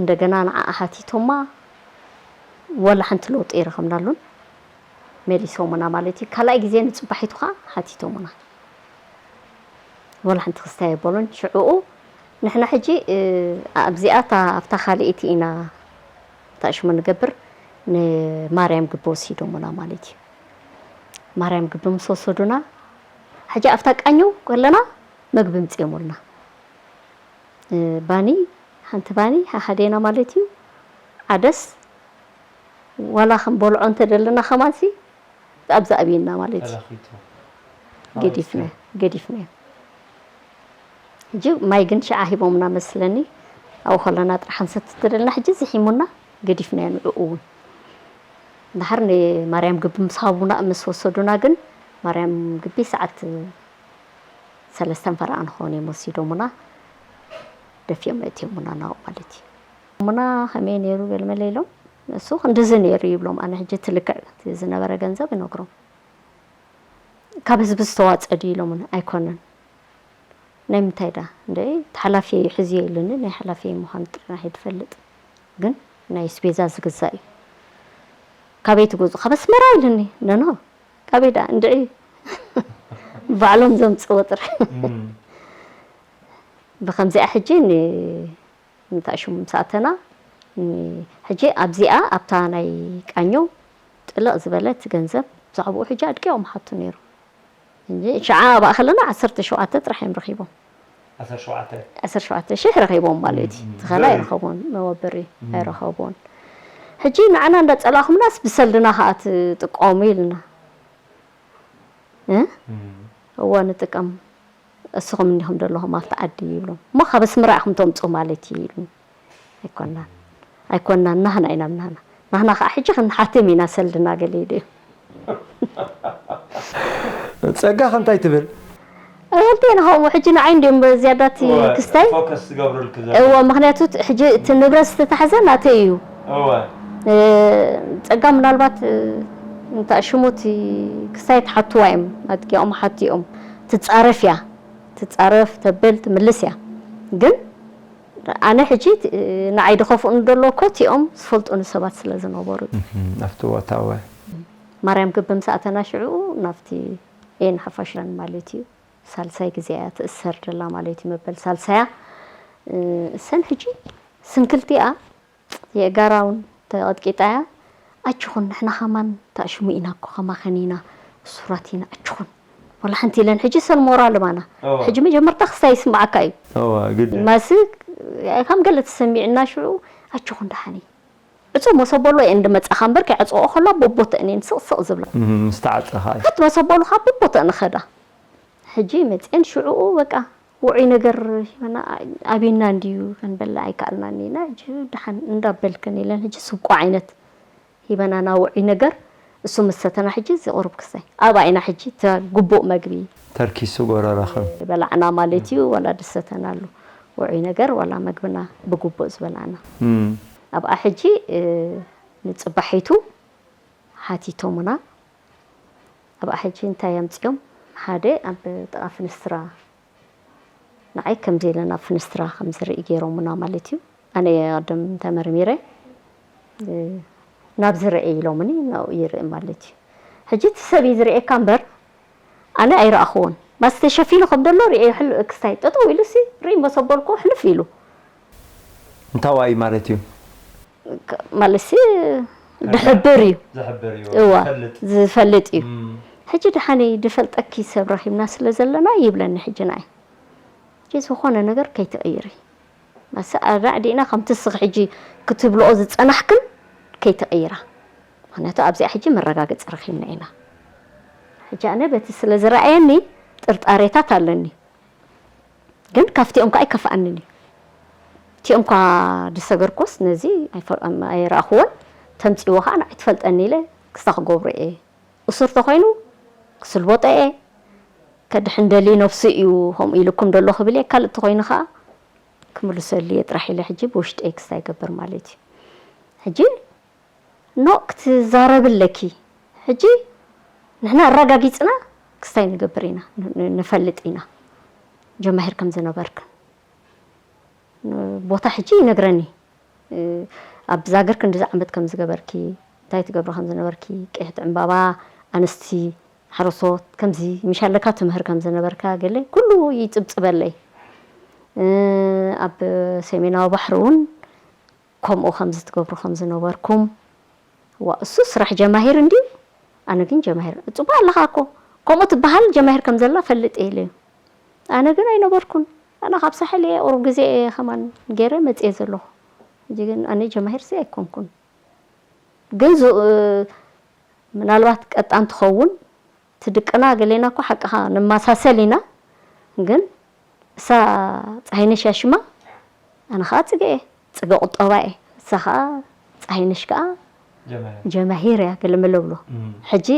እንደገና ንዓኣ ሓቲቶማ ዋላ ሓንቲ ለውጢ ኣይረኸብናሉን መሊሶምና ማለት እዩ ካልኣይ ግዜ ንፅባሒቱ ከዓ ሓቲቶምና ዋላ ሓንቲ ክስታይ ኣይበሉን ሽዕኡ ንሕና ሕጂ ኣብዚኣ ኣብታ ካልኣይቲ ኢና ተኣሽሙ ንገብር ንማርያም ግቢ ወሲዶምና ማለት እዩ ማርያም ግቢ ምስ ወሰዱና ሕጂ ኣብታ ቃኘው ከለና መግቢ ምፅኦሙልና ባኒ ሓንቲ ባኒ ሓሓዴና ማለት እዩ ዓደስ ዋላ ክንበልዖ እንተደለና ከማንሲ ኣብዛ ኣብየና ማለት እዩ ተለኺቱ ገዲፍና ገዲፍና ሕጂ ማይ ግን ሽዓ ሂቦምና መስለኒ ኣብኡ ከለና ጥራሕ ንሰቲ ተደልና ሕጂ ዝሒሙና ገዲፍናዮ ንዕኡ እውን ድሓር ንማርያም ግቢ ምስ ሃቡና ምስ ወሰዱና ግን ማርያም ግቢ ሰዓት ሰለስተን ፈረቓ ንኸውን እዮም ወሲዶሙና ደፊኦም እትዮሙና ናብኡ ማለት እዩ ሙና ከመይ ነይሩ ገለመለ ኢሎም እሱ ክንድዚ ነይሩ ይብሎም ኣነ ሕጂ ትልክዕ ዝነበረ ገንዘብ ይነግሮም ካብ ህዝቢ ዝተዋፀ ድዩ ኢሎምን ኣይኮነን ናይ ምንታይ ዳ እንደ ሓላፊ ሕዝዮ ኢሉኒ ናይ ሓላፊ ምዃኑ ጥራሕ ትፈልጥ ግን ናይ ስቤዛ ዝግዛእ እዩ ካበይ ትገዝኡ ካብ ኣስመራ ኢሉኒ ነኖ ካበይ ዳ እንድዒ ባዕሎም ዘምፅዎ ጥራሕ ብከምዚኣ ሕጂ ንታሽሙ ምስ ኣተና ሕጂ ኣብዚኣ ኣብታ ናይ ቃኘው ጥልቕ ዝበለት ገንዘብ ብዛዕባኡ ሕጂ ኣድቂቖም ሓቱ ነይሩ ሽዓ ኣብኣ ከለና ዓሰርተ ሸውዓተ ጥራሕ እዮም ረኺቦም ዓሰርተ ሸውዓተ ሺሕ ረኺቦም ማለት እዩ ትኸላ ይረኸቦም መወበሪ ኣይረኸቦን ሕጂ ንዓና እንዳፀላእኹምናስ ብሰልድና ከዓ ትጥቀሙ ኢልና እወ ንጥቀም እስኹም እንዲኹም ዘለኹም ኣብቲ ዓዲ ይብሎም። እሞ ካብ ኣስመራ ኢኹም ተምፅኡ ማለት እዩ ኢሉኒ። ኣይኮናን፣ ኣይኮናን፣ ናህና ኢና ናህና። ናህና ከዓ ሕጂ ክንሓትም ኢና ሰልድና ገለ ኢሉ እዩ። ጸጋ ከ እንታይ ትብል? እወንቴ ንኸምኡ ሕጂ ንዓይ እንዲዮም ዝያዳቲ ክስታይ። ፎከስ ዝገብሩልክ ዘሎ እዎ፣ ምክንያቱ እቲ ሕጂ እቲ ንብረት ዝተታሕዘ ናተይ እዩ። እወ እ፣ ጸጋ ምናልባት እ፣ እንታ ሽሙቲ ክስታይ ትሓትዋ እዮም ኣጥቂኦም ሓትኦም ትጻረፍ እያ ትጻረፍ ተብል ትምልስ እያ። ግን ኣነ ሕጂ እ፣ ንዓይ ድኸፍኡኒ ደሎ እኮ እቲኦም ዝፈልጡኒ ሰባት ስለ ዝነበሩ እዩ። እም፣ ኣብቲ ቦታ እወ ማርያም ግቢ ምስ ኣተና ሽዑ ናብቲ ኤን ሓፋሽን ማለት እዩ። ሳልሳይ ግዜ እያ ትእሰር ደላ ማለት እዩ። መበል ሳልሳያ እ፣ እሰን ሕጂ ስንክልቲኣ የእጋራ እውን ተቐጥቂጣ እያ። ኣችኹን ንሕና ኸማን ተኣሽሙ ኢና እኮ ኸማኸን ኢና እሱራት ኢና ኣችኹን ወላ ሓንቲ ኢለን ሕጂ ሰን ሞራል ማና እወ። ሕጂ መጀመርታ ክስታይ ይስምዓካ እዩ እወ ግድ ማሲ ከም ገለ ተሰሚዕና ሽዑ ኣችኹን ደሓን እዩ ዕፁ መሰበሎ እየ እንድመፃኻ እምበር ከይዕፅኦ ከላ ቦቦተእን እየን ስቕስቕ ዝብላ እም፣ ምስ ተዓፀኻ እዩ ሓት መሰበሉ ካብ ቦቦተእን ኸዳ ሕጂ መፅአን ሽዑኡ በቃ ውዑይ ነገር ሂበና ኣቤና እንድዩ ክንበላ ኣይከኣልናን ኢና ሕጂ ደሓን እንዳበልክን ኢለን ሕጂ ስብቆ ዓይነት ሂበናና ውዑይ ነገር እሱ ምስ ሰተና ሕጂ እዚ ቁሩብ ክሳይ ኣብኣ ኢና ሕጂ እቲ ግቡእ መግቢ ተርኪሱ ጎረረኽም በላዕና ማለት እዩ። ዋላ ድሰተናሉ ውዑይ ነገር ዋላ መግብና ብግቡእ ዝበላዕና እም፣ ኣብኣ ሕጂ እ፣ ንፅባሒቱ ሓቲቶምና ኣብኣ ሕጂ እንታይ ኣምፅኦም ሓደ ኣብ ጥቓ ፍንስትራ ንዓይ ከምዚ ኢለን ኣብ ፍንስትራ ከምዝርኢ ገይሮምና ማለት እዩ። ኣነ እየ ቀደም ተመርሚረ እ፣ ናብ ዝርአ ኢሎምኒ ናብኡ ይርኢ ማለት እዩ። ሕጂ እቲ ሰብ እዩ ዝርእየካ እምበር ኣነ ኣይረኣኽዎን። ማስ ተሸፊኑ ከም ዘሎ ርእየ ሕል ክስታይ ጠጠው ኢሉ ሲ ርኢ መሰበልኮ ሕልፍ ኢሉ እንታይ ዋኢ ማለት እዩ ማለትሲ ድሕብር እዩ ዝሕብር እዩ እዋ ፈልጥ ዝፈልጥ እዩ እም፣ ሕጂ ደሓነይ ድፈልጠኪ ሰብ ረኺብና ስለ ዘለና ይብለኒ ሕጂ ንዓይ ሕጂ ዝኾነ ነገር ከይትቕይሪ ማስ ኣዳዕዲእና ከምቲ ስኺ ሕጂ ክትብልኦ ዝፀናሕክን ከይትቕይራ ምክንያቱ ኣብዚኣ ሕጂ መረጋገፂ ረኺብና ኢና ሕጂ ኣነ በቲ ስለ ዝረኣየኒ ጥርጣሬታት ኣለኒ ግን ካብቲኦም ከዓ ኣይከፍኣንን እዩ እቲኦም ኳ ድሰገርኮስ ነዚ ኣይፈ- ኣይረኣኽዎን ተምፅዎ ከዓ ንዓይ ትፈልጠኒ ኢለ ክስታ ክገብሮ እየ እሱር ተኮይኑ ክስልቦጦ እየ ከድሕን ደልዩ ነብሱ እዩ ከምኡ ኢልኩም ደሎ ክብል እየ ካልእ ተኮይኑ ከዓ ክምልሰሉ እየ ጥራሕ ኢለ ሕጂ ብውሽጢ ክስታ ይገብር ማለት እዩ ሕጂ ኖ ክትዛረቢ ኣለኪ ሕጂ ንሕና ኣረጋጊፅና ክስታይ ንገብር ኢና ን- ንፈልጥ ኢና ጀማሂር ከም ዝነበርክን ቦታ ሕጂ ይነግረኒ ኣብ ዛግር ክንድዚ ዓመት ከም ዝገበርኪ እንታይ ትገብሪ ከም ዝነበርኪ ቀይሕቲ ዕምባባ ኣንስቲ ሓረሶት ከምዚ ምሽ ኣለካ ትምህር ከም ዝነበርካ ገለ ኩሉ ይፅብፅበለይ ኣብ ሰሜናዊ ባሕሪ እውን ከምኡ ከምዚ ትገብሩ ከም ዝነበርኩም ዋ እሱ ስራሕ ጀማሂር እንድዩ ኣነ ግን ጀማሂር ፅቡቅ ኣለካ እኮ ከምኡ ትበሃል ጀማሂር ከም ዘላ ፈልጥ ኢለ ኣነ ግን ኣይነበርኩን ኣነ ካብ ሳሕል እየ ቁሩብ ግዜ እየ ከማን ገይረ መፅየ ዘለኹ ሕጂ ግን ኣነ ጀማሂር ሲ ኣይኮንኩን ግን ዙ- ምናልባት ቀጣን ትኸውን ትድቅና ገሌና እኮ ሓቅኻ ንመሳሰል ኢና ግን እሳ ፀሃይነሽ ያሽማ ኣነ ከዓ ፅገ እየ ፅገ ቁጠባ እየ እሳ ከዓ ፀሃይነሽ ከዓ ጀማሂር ጀማሂር እያ ገለመለ ብሎ እም፣ ሕጂ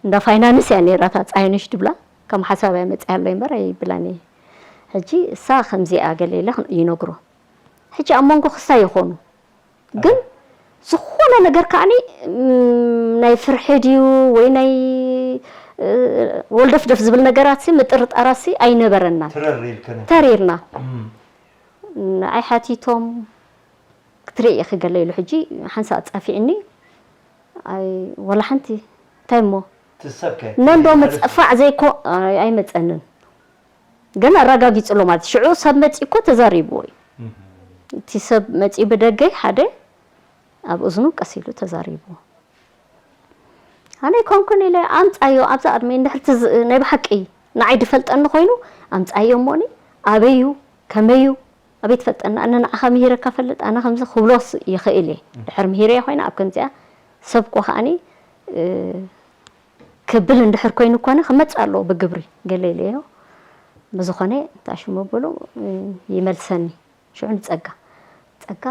እንዳ ፋይናንስ እያ ነይራ እታ ፀሃይነሽ ድብላ ከም ሓሳብ እያ መፅያ ኣሎ እምበር ኣይብላን እየ ሕጂ እሳ ከምዚኣ ገለ ኢለ ይነግሮ ሕጂ ኣብ መንጎ ክስታይ ይኾኑ ግን ዝኾነ ነገር ከዓኒ እም፣ ናይ ፍርሒ ድዩ ወይ ናይ እ፣ ወልደፍደፍ ዝብል ነገራት ሲ ምጥርጣራት ሲ ኣይነበረናን ትረር ኢልክን ተሪርና እም፣ ንዓይ ሓቲቶም ክትርኢ ኢኺ ገለ ኢሉ ሕጂ ሓንሳእ ፃፊዕኒ ኣይ ወላ ሓንቲ እንታይ እሞ ትሰብከ ነንዶ ምፅፋዕ ዘይኮ ኣይ- ኣይመፀንን ግን ኣረጋጊፅሎ ማለት ሽዑ ሰብ መፂ እኮ ተዛሪብዎ እዩ እም፣ እቲ ሰብ መፂኡ ብደገ ሓደ ኣብ እዝኑ ቀስ ኢሉ ተዛሪብዎ ኣነ ኣይኮንኩን ኢለ ኣምፃዮ ኣብዛ ቅድሚ እንድሕር ትዝ- ናይ ብሓቂ ንዓይ ድፈልጠኒ ኮይኑ ኣምፃዮ እሞኒ ኣበዩ ከመዩ ኣበይ ትፈልጠኒ ኣነ ንዓኻ ምሂረካ ፈልጥ ኣነ ከምዚ ክብሎስ ይኽእል እየ ድሕር ምሂረዮ ኮይነ ኣብ ከምዚኣ ሰብ ኮ ከዓኒ እ፣ ክብል እንድሕር ኮይኑ ኮነ ክመፅእ ኣለዎ ብግብሪ ገለ ኢለዮ ብዝኾነ፣ እንታይ ሽሙ በሉ፣ እ፣ ይመልሰኒ። ሽዑ ንጸጋ፣ "ጸጋ፣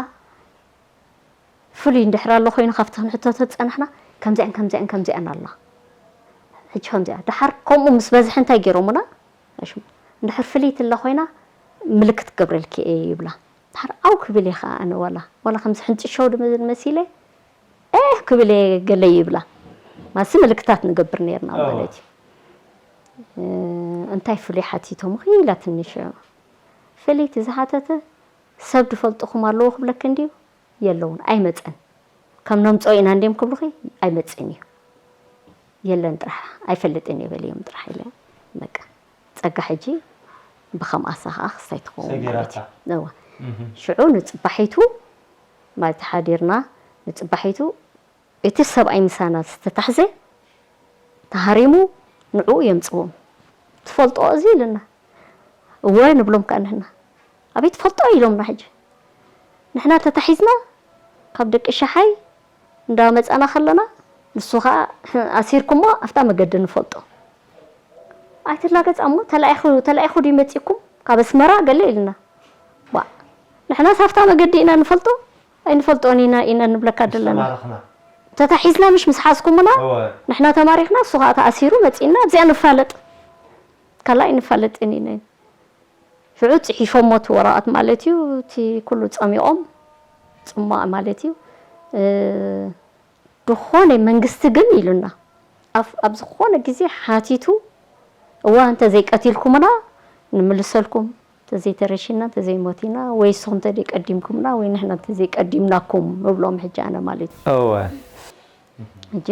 ፍሉይ እንድሕር ኣሎ ኮይኑ ካብቲ ክንሕተቶ ዝጸናሕና፣ ከምዚኣን ከምዚኣን ከምዚኣን ኣላ። ሕጂ ከምዚኣ፣ ደሓር ከምኡ ምስ በዝሐ እንታይ ገይሮምና? እንታይ ሽሙ፣ እንድሕር ፍልይቲ ኣላ ኮይና፣ ምልክት ክገብረልኪ እየ" ይብላ። ደሓር ኣው ክብል እየ ኸኣ ኣነ ዋላ፣ ዋላ ከምዚ ሕንጥሾ ድም-፣ መሲለ፣ "ኤህ" ክብል እየ ገለ ይብላ። ማሲ ምልክታት ንገብር ነይርና ማለት እዩ። እ፣ እንታይ ፍሉይ ሓቲቶምኺ ኢላትኒ ሽዑ። ፍልይቲ ዝሓተተ ሰብ ድፈልጥኹም ኣለዉ ክብለኪ እንድዩ? የለውን፣ ኣይመጸን። ከም ነምጽኦ ኢና እንድዮም ክብሉኺ? ኣይመጽእን እዩ። የለን ጥራሕ፣ ኣይፈልጥን እየ በልዮም ጥራሕ ኢለ። በቃ፣ ጸጋ ሕጂ ብኸምኣሳ ኸኣ ክስታይ ትኸውን ማለት እዩ። ሰጊራታ። እወ። እህ። ሽዑ ንጽባሒቱ፣ ማለት ሓዲርና፣ ንጽባሒቱ እቲ ሰብኣይ ምሳና ዝተታሕዘ ተሃሪሙ ንዕኡ የምጽዎም። "ትፈልጦ እዚ?" ኢልና። "እወ" ንብሎም ከኣ ንሕና። "ኣበይ ትፈልጦ?" ኢሎምና። ሕጂ ንሕና ተታሒዝና ካብ ደቂ ሸሓይ እንዳመጻና ከለና፣ ንሱ ኸኣ፣ "ኣሲርኩሞ ኣብታ መገዲ ንፈልጦ። ኣይትላገጻ እሞ፣ ተላኢኹ፣ ተላኢኹ ድዩ መጺእኩም ካብ ኣስመራ?" ገለ ኢልና። "ዋእ፣ ንሕናስ ኣብታ መገዲ ኢና ንፈልጦ፣ ኣይንፈልጦን ኢና፣ ኢና ንብለካ ዘለና። ዝተማረኽና። ተታሒዝና ምሽ ምስ ሓዝኩምና፣ እወ። ንሕና ተማሪኽና፣ እሱ ኸኣ ተኣሲሩ መጺእና፣ ኣብዚኣ ንፋለጥ። ካልእ ኣይንፋለጥን ኢና." ሽዑ ጽሒፎሞ እቲ ወረቐት ማለት እዩ፣ እቲ ኩሉ ጸሚቖም፣ ጽማቕ ማለት እዩ። እ፣ ዝኾነ መንግስቲ ግን ኢሉና፣ ኣብ፣ ኣብ ዝኾነ ግዜ ሓቲቱ፣ "እዋ፣ እንተ ዘይቀቲልኩምና ንምልሰልኩም፣ እንተ ዘይተረሺና፣ እንተ ዘይሞቲና፣ ወይ ንስኹም እንተ ዘይቀዲምኩምና፣ ወይ ንሕና እንተ ዘይቀዲምናኩም" እብሎም ሕጂ ኣነ ማለት እዩ። እወ። ሕጂ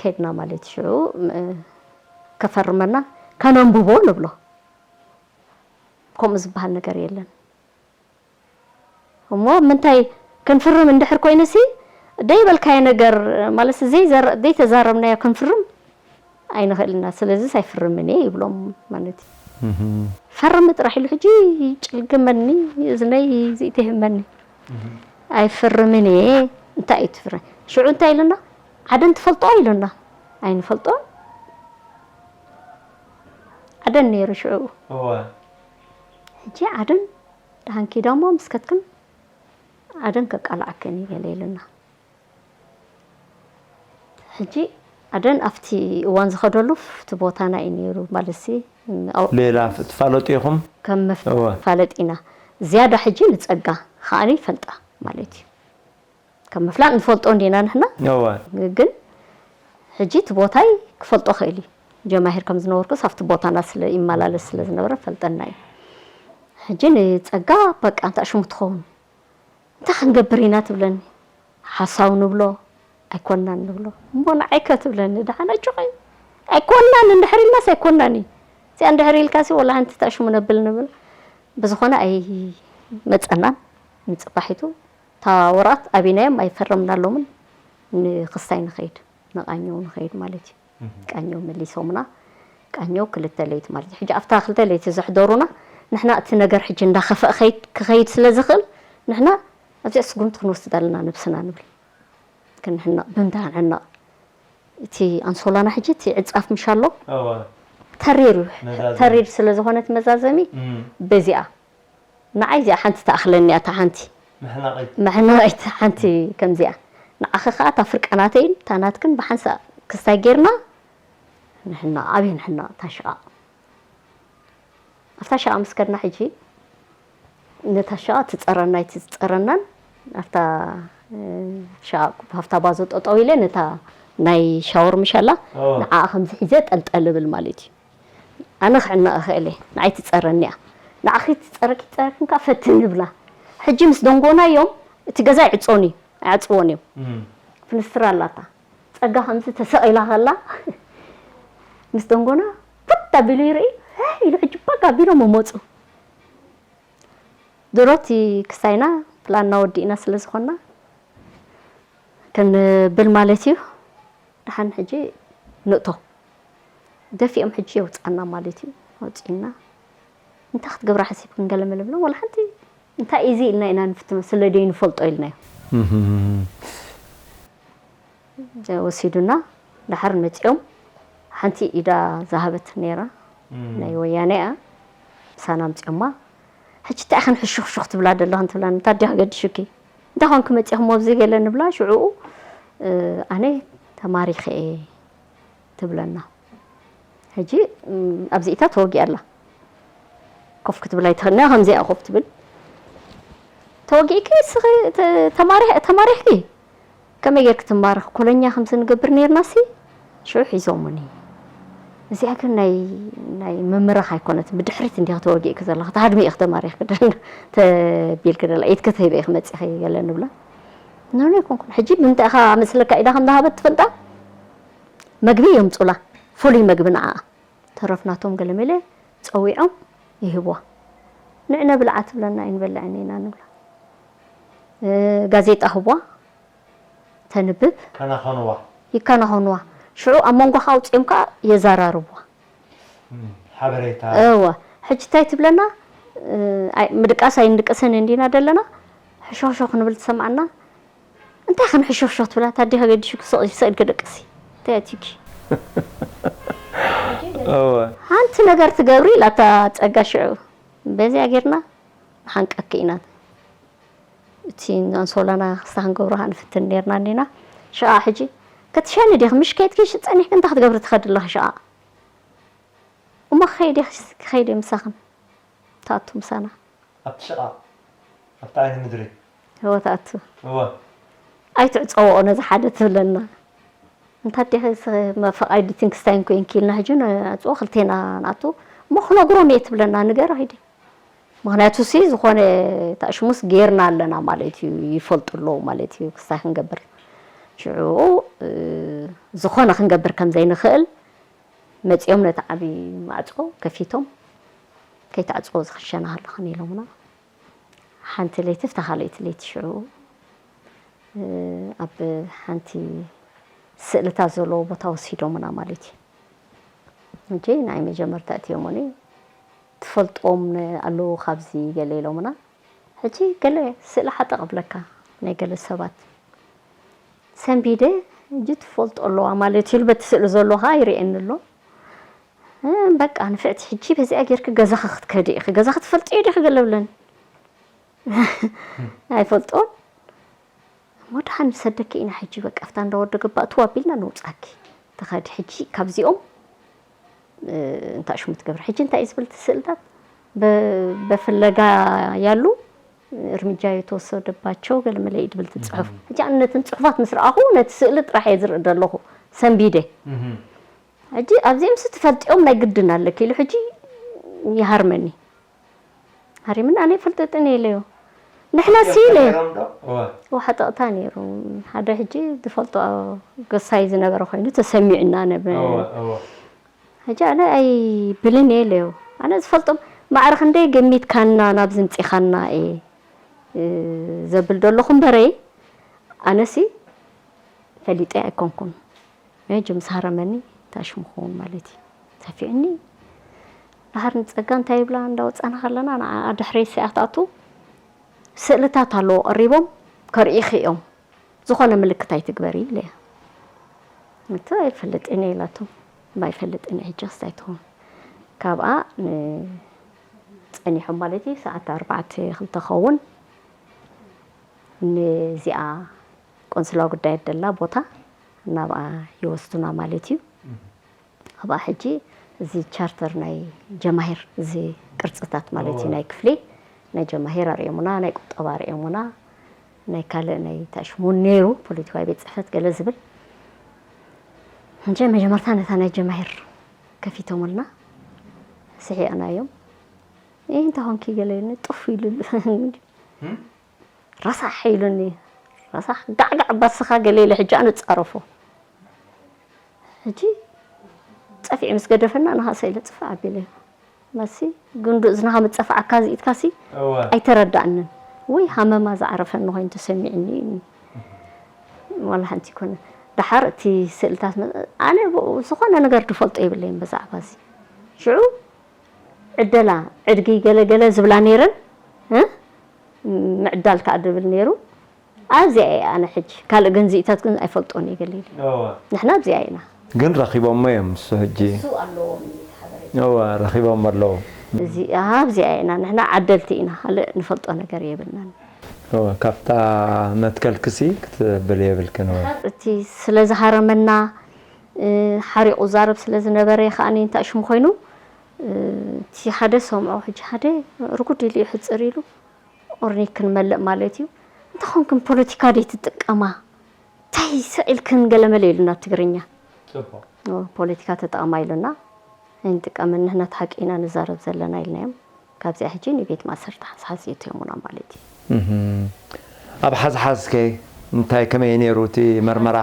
ከድና ማለት ሽዑ፣ ም-፣ ከፈርመና፣ ከነንብቦ ንብሎ። ከምኡ ዝበሃል ነገር የለን። እሞ ምንታይ ክንፍርም እንድሕር ኮይኑሲ፣ ደይበልካዮ ነገር፣ ማለት ዘይዘረ-፣ ዘይተዛረብናዮ ክንፍርም ኣይንኽእልና፣ ስለዚስ ኣይፍርምን እየ ይብሎም ማለት እዩ። እህ። "ፈርሚ ጥራሕ" ኢሉ ሕጂ ጭልግመኒ፣ እዝነይ ዝኢተህመኒ። እህ። "ኣይፍርምን እየ፣ እንታይ እዩ ትፍረ?" ሽዑ እንታይ ኢሉና? "ዓደን ትፈልጦ?" ኢሉና። "ኣይንፈልጦን። ዓደን ነይሩ ሽዑ." እወ። ሕጂ ዓደን ደሓን ኪዳሞ ምስ ከድክን ዓደን ከቃልዓክን እዩ ገለ ኢሉና። ሕጂ ዓደን ኣብቲ እዋን ዝኸደሉ እቲ ቦታና እዩ ነይሩ ማለትሲ፣ ሌላ ፍ-፣ ትፋለጡ ኢኹም? ከም መፍ-፣ እወ። መፋለጢና። ዝያዳ ሕጂ ንጸጋ ከኣኒ ይፈልጣ ማለት እዩ። ከም ምፍላጥ ንፈልጦ እንዲና ንሕና። እወ። ግን ሕጂ እቲ ቦታይ ክፈልጦ ክእል እዩ። ጀማሂር ከም ዝነበርኩስ ኣብቲ ቦታና ስለ ይመላለስ ስለ ዝነበረ ፈልጠና እዩ። ሕጂ ንጸጋ በቃ እንታይ ሽሙ ትኸውን? እንታይ ክንገብር ኢና ትብለኒ። ሓሳው ንብሎ፣ ኣይኮናን ንብሎ። እሞ ንዓይ ከ ትብለኒ፣ ደሓን ኣጆኺ። ኣይኮናን እንድሕር ኢልናስ ኣይኮናን እዩ። እዚኣ እንድሕር ኢልካሲ ወላ ሓንቲ እንታይ ሽሙ ነብል ንብል። ብዝኾነ ኣይመጸናን ንጽባሒቱ። እታ ወረቐት ኣቢናዮም ኣይፈረምናሎምን። ንክስታይ ንኸይድ፣ ንቃኘው ንኸይድ ማለት እዩ። እህ። ቃኘው መሊሶምና፣ ቃኘው ክልተ ለይቲ ማለት እዩ። ሕጂ ኣብታ ክልተ ለይቲ ዘሕደሩና፣ ንሕና እቲ ነገር ሕጂ እንዳኸፍአ ኸይድ-፣ ክኸይድ ስለ ዝኽእል፣ ንሕና ኣብዚኣ ስጉምቲ ክንወስድ ኣለና ነብስና ንብል። ክንሕነቕ፣ ብምንታይ ክንሕነቕ? እቲ ኣንሶላና ሕጂ፣ እቲ ዕጻፍ ምሽ ኣሎ? እወ። ተሪር እዩ። መዛዘሚ። ተሪር ስለ ዝኾነ እቲ መዛዘሚ፣ እም። በዚኣ ንዓይ እዚኣ ሓንቲ ትኣኽለኒ እያ፣ እታ ሓንቲ። መሕነቒት። መሕነቒት ሓንቲ ከምዚኣ። ንዓኺ ኸኣ እታ ፍርቂ ናተይን እታ ናትክን ብሓንሳእ ክስታይ ጌርና ንሕነቕ፣ ኣብይ ንሕነቕ፣ እታ ሽቓቕ። ኣብታ ሽቓቕ ምስ ከድና ሕጂ፣ ነታ ሽቓቕ ትጸረና ኣይትጸረናን፣ ኣብታ፣ እ፣ ሽቓቕ፣ ኣብታ ባዞ ጠጠው ኢለ ነታ ናይ ሻወር ምሽ ኣላ፣ ኦ። ንዓኣ ከምዚ ሒዘ ጠልጠል እብል ማለት እዩ። ኣነ ክዕነቕ እኽእል እየ፣ ንዓይ ትጸረኒ እያ። ንዓኺ ትጸረኪ ትጸረክን ከኣ ፈትን እብላ። ሕጂ ምስ ደንጎናዮም፣ እቲ ገዛ ይዕጾን እዩ፣ ኣይዓጽዎን እዮም። እም። ፍንስትር ኣላታ። ጸጋ ከምዚ ተሰቒላ ከላ፣ ምስ ደንጎና ፑት ኣቢሉ ይርኢ፣ "ሄ" ኢሉ ሕጂ ባጋ ኣቢሎም መጹ። ድሮ እቲ ክስታይና ፕላንና ወዲእና ስለ ዝኾንና፣ ክንብል ማለት እዩ። ደሓን ሕጂ ንእቶ። ደፊኦም ሕጂ የውጽኣና ማለት እዩ። ኣውጺእና። እንታይ ክትገብራ ሓሲብክን ገለ መለ ብሎም፣ ወላ ሓንቲ እንታይ እዩ እዚ ኢልና ኢና ንፍትኖ፣ ስለ ደይንፈልጦ ኢልናዮ። እህም። ወሲዱና፣ ደሓር መጺኦም፣ ሓንቲ ኢዳ ዝሃበት ነይራ፣ እም። ናይ ወያነ እያ። ምሳና ኣምጺኦማ። ሕጂ እንታይ ኢኽን ሕሹኽሹኽ ትብላ ዘለኽን ትብላኒ፣ እንታይ ድያ ገዲሹኪ? እንታይ ኮንኪ መጺእኽሞ ኣብዚ ገለ ንብላ፣ ሽዑኡ፣ እ፣ ኣነ ተማሪኸ እየ ትብለና። ሕጂ፣ እም፣ ኣብዚኢታ ተወጊኣ ኣላ። ኮፍ ክትብል ኣይትኽእልን እያ፣ ከምዚኣ ኮፍ ትብል። ተወጊእኪ ንስኺ ተ-፣ ተማሪሕ-፣ ተማሪሕኪ? ከመይ ጌርኪ ትማረኺ? ኮሎኛ ከምዚ ንገብር ኔርናሲ፣ ሽዑ ሒዞሙኒ። እዚኣ ግን ናይ፣ ናይ ምምራኽ ኣይኮነትን፣ ብድሕሪት እንዲኺ ተወጊእኪ ዘለኺ፣ ትሃድሚ ኢኺ ተማሪኽኪ ደላ፣ ተቢልኪ ደላ፣ ኢድኪ ትህቢ ኢኺ መጺኺ ገለ ንብላ። ኖ፣ ኖ ኣይኮንኩን። ሕጂ ብምንታይ ኢኻ መስለካ ኢዳ ከም ዝሃበት ትፈልጣ? መግቢ የምጹላ፣ ፍሉይ መግቢ ንዓኣ። ተረፍ ናቶም ገለ መለ ጸዊዖም ይህብዋ። ንዕነ ብልዓ ትብለና፣ ኣይንበልዕን ኢና ንብላ። እ፣ ጋዜጣ ህብዋ፣ ተንብብ። ከናኸንዋ። ይከናኸንዋ። ሽዑ ኣብ መንጎኻ ኣውጺኦም ከኣ የዘራርብዋ። እም፣ ሓበሬታ። እወ። ሕጂ እንታይ ትብለና? እ፣ ኣይ፣ ምድቃስ ኣይንድቅስን እንዲና ደለና። ሕሾኽሾኽ ክንብል ትሰምዓና። እንታይ ከም ሕሾኽሾኽ ትብላ? ታዲኻ ገዲሹ ክስቕ-፣ ክስእል ክደቅሲ። እንታይ ኣትዩኪ? እወ። ሓንቲ ነገር ትገብሪ ኢላታ ጸጋ ሽዑ። በዚኣ ጌርና ንሓንቀኪ ኢና። እቲ ኣንሶላና ክስታ ክንገብሮ ከኣ ንፍትን ኔርና እንዲና። ሽቓ ሕጂ፣ ከትሸኒ ዲኺ? ምሽ ከይድኪ ጸኒሕኪ እንታይ ክትገብሪ ትኸዲ ኣለኺ ሽቓ? እሞ ክኸይድ እየ፣ ክኸይድ እየ ምሳኽን። ትኣቱ ምሳና። ኣብቲ ሽቓቕ፣ ኣብቲ ዓይኒ ምድሪ። እወ፣ ትኣቱ። እወ። ኣይትዕጸውኦ ነዚ ሓደ ትብለና። እንታ ኣዴኺ ስ-፣ መፈቓይዲ ቲንክስታይን ኮይንኪ ኢልና ሕጂ ንዕጽዎ ክልቴና ንኣቱ። እሞ ክነግሮም እየ ትብለና፣ ንገራ ሂዲ። ምኽንያቱ ሲ ዝኾነ ታሽሙስ ጌርና ኣለና ማለት እዩ፣ ይፈልጡ ኣለዉ ማለት እዩ፣ ክስታይ ክንገብር። ሽዑ፣ እ፣ ዝኾነ ክንገብር ከም ዘይንኽእል መጺኦም ነቲ ዓቢ ማዕጾ ከፊቶም፣ "ከይትዓጽዎ እዚ ክሸና ከለኽን" ኢሎምና። ሓንቲ ለይቲ፣ ፍታ ካልኣይቲ ለይቲ ሽዑ፣ እ፣ ኣብ ሓንቲ ስእልታት ዘለዎ ቦታ ወሲዶምና ማለት እዩ። ሕጂ ናይ መጀመርታ እትዮምኒ፣ "ትፈልጦም ኣለዉ ካብዚ?" ገለ ኢሎምና። ሕጂ ገለ ስእሊ ሓጠቕ እብለካ፣ ናይ ገለ ሰባት ሰንቢደ፣ ሕጂ ትፈልጦ ኣለዋ ማለት እዩ፣ በቲ ስእሊ ዘሎ ኸኣ ይርእየኒ ኣሎ። እ፣ በቃ ንፍዕቲ፣ ሕጂ በዚኣ ጌርኪ ገዛኺ ክትከዲ ኢኺ፣ ገዛኺ ትፈልጥዮ ዲኺ? ገለ ብለኒ። ኣይፈልጦን። እሞ ደሓን ንሰደኪ ኢና ሕጂ፣ በቃ፣ ኣብታ እንዳ ወዲ ገባእትዋ ኣቢልና ነውጻኪ። ትኸዲ ሕጂ ካብዚኦም፣ እ፣ እንታይ ሽሙ ትገብሪ? ሕጂ እንታይ እዩ ዝብል እቲ ስእልታት? በ-፣ በፍለጋ ያሉ እርምጃ የተወሰደባቸው ገለ መለ እዩ ዝብል እቲ ጽሑፍ። እም። ሕጂ ኣነ ነተን ጽሑፋት ምስ ረኣኹ ነቲ ስእሊ ጥራሕ እየ ዝርኢ ዘለኹ፣ ሰንቢደ። እም። ሕጂ ኣብዚኦም ሲ ትፈልጥዮም ናይ ግድን ኣለኪ ኢሉ ሕጂ ይሃርመኒ። ሃሪምኒ ኣነ ይፈልጠጥን እየ ኢለዮ። ንሕና ሲ ኢለ። ተፈጢሮም ዶ? እወ። ወሓጠቕታ ነይሩ። ሓደ ሕጂ ዝፈልጦ ገሳይ ዝነበረ ኮይኑ ተሰሚዑና ነበ-፣ እወ፣ እወ። ሕጂ ኣነ ኣይብልን እየ ኢለዮ። ኣነ ዝፈልጦም ማዕረ ክንደይ ገሚትካና ናብዚ ምጺኻና እየ፣ እ፣ ዘብል ደለኹ እምበረይ፣ ኣነሲ ፈሊጠ ኣይኮንኩን። ሕጂ ምስ ሃረመኒ እንታይ ሽሙ ክኸውን ማለት እዩ? ሰፊዕኒ። ደሓር ንጸጋ እንታይ ይብላ እንዳወጻና ከለና፣ ንዓኣ ድሕረይ ሲኣ ክትኣቱ ስእልታት ኣለዎ ቀሪቦም ከርእዩኺ እዮም። ዝኾነ ምልክት ኣይትግበሪ ኢለያ። እቲ ኣይፈልጥን እየ ኢላቶም። እምባ ኣይፈልጥን እየ፣ ሕጂ ክስታይ ትኸውን። ካብኣ ን-፣ ጸኒሖም ማለት እዩ፣ ሰዓት ኣርባዕተ ክልተ ኸውን። ንዚኣ ቆንስላ ጉዳይ ደላ ቦታ ናብኣ ይወስዱና ማለት እዩ። እም። ኣብኣ ሕጂ እዚ ቻርተር ናይ ጀማሂር፣ እዚ ቅርጽታት ማለት እዩ፣ እወ። ናይ ክፍሊ ናይ ጀማሂር ኣርእዮሙና፣ ናይ ቁጠባ ኣርእዮሙና፣ ናይ ካልእ ናይ ታሽሙ እውን ነይሩ፣ ፖለቲካዊ ቤት ጽሕፈት ገለ ዝብል። እንጂ መጀመርታ ነታ ናይ ጀማሂር ከፊቶሙልና፣ ስሒቕናዮም። "እ፣ እንታይ ኾንኪ?" ገለ ኢሉኒ፣ ጡፍ ኢሉ። እም? ረሳሕ ኢሉኒ። ረሳሕ ጋዕጋዕ ባስኻ ገለ ኢለ ሕጂ ኣነ ጻረፎ። ሕጂ ጸፊዑ ምስ ገደፈና ንኻሰ ኢለ ጽፍዕ ኣቢለ። መሲ ግንዱ እዝንኻ ምጸፍዓካ ዝኢትካሲ እወ። ኣይተረዳእንን። ወይ ሃመማ ዝዓረፈኒ ኮይኑ ተሰሚዕኒ። ዋላ ሓንቲ ይኮነ። ደሓር እቲ ስእልታት መ-፣ ኣነ ብኡ ዝኾነ ነገር ዝፈልጦ የብለይን ብዛዕባ እዚ። ሽዑ ዕደላ፣ ዕድጊ ገለ ገለ ዝብላ ነይረን፣ እ? ምዕዳል ከኣ ድብል ነይሩ። ኣብዚኣ እየ ኣነ ሕጂ፣ ካልእ ገንዚእታት ግን ኣይፈልጦን እየ ገለ ኢለ። እወ። ንሕና ኣብዚኣ ኢና። ግን ረኺቦሞ እዮም፣ እሱ ሕጂ። እሱ ኣለዎም እዩ እቲ ሓበሬታ። እወ፣ ረኺቦም ኣለዉ። እዚኣ ኣብዚኣ ኢና ንሕና ዓደልቲ ኢና፣ ካልእ ንፈልጦ ነገር የብልናን። ካብታ መትከልክሲ ክትብል የብልክን። እቲ ስለ ዝሃረመና ሓሪቑ ዛረብ ስለ ዝነበረ ከኣ እንታይ ሽሙ ኮይኑ እቲ ሓደ ሰምዖ ሕጂ ሓደ ርጉድ ኢሉ ይሕፅር ኢሉ ኦርኒክ ክንመልእ ማለት እዩ። እንተኾንኩም ፖለቲካ ደይ ትጥቀማ እንታይ ስዒልክን ገለመለ ኢሉና ትግርኛ ፖለቲካ ተጠቐማ ኢሉና ኣይንጥቀምን ንሕና እቲ ሓቂ ኢና ንዛረብ ዘለና ኢልናዮም። ካብዚኣ ሕጂ ንቤት ማእሰርቲ ሓዝሓዝ የእትዮሙና ማለት እዩ። ኣብ ሓዝሓዝከ እንታይ ከመይ ነይሩ እቲ መርመራ?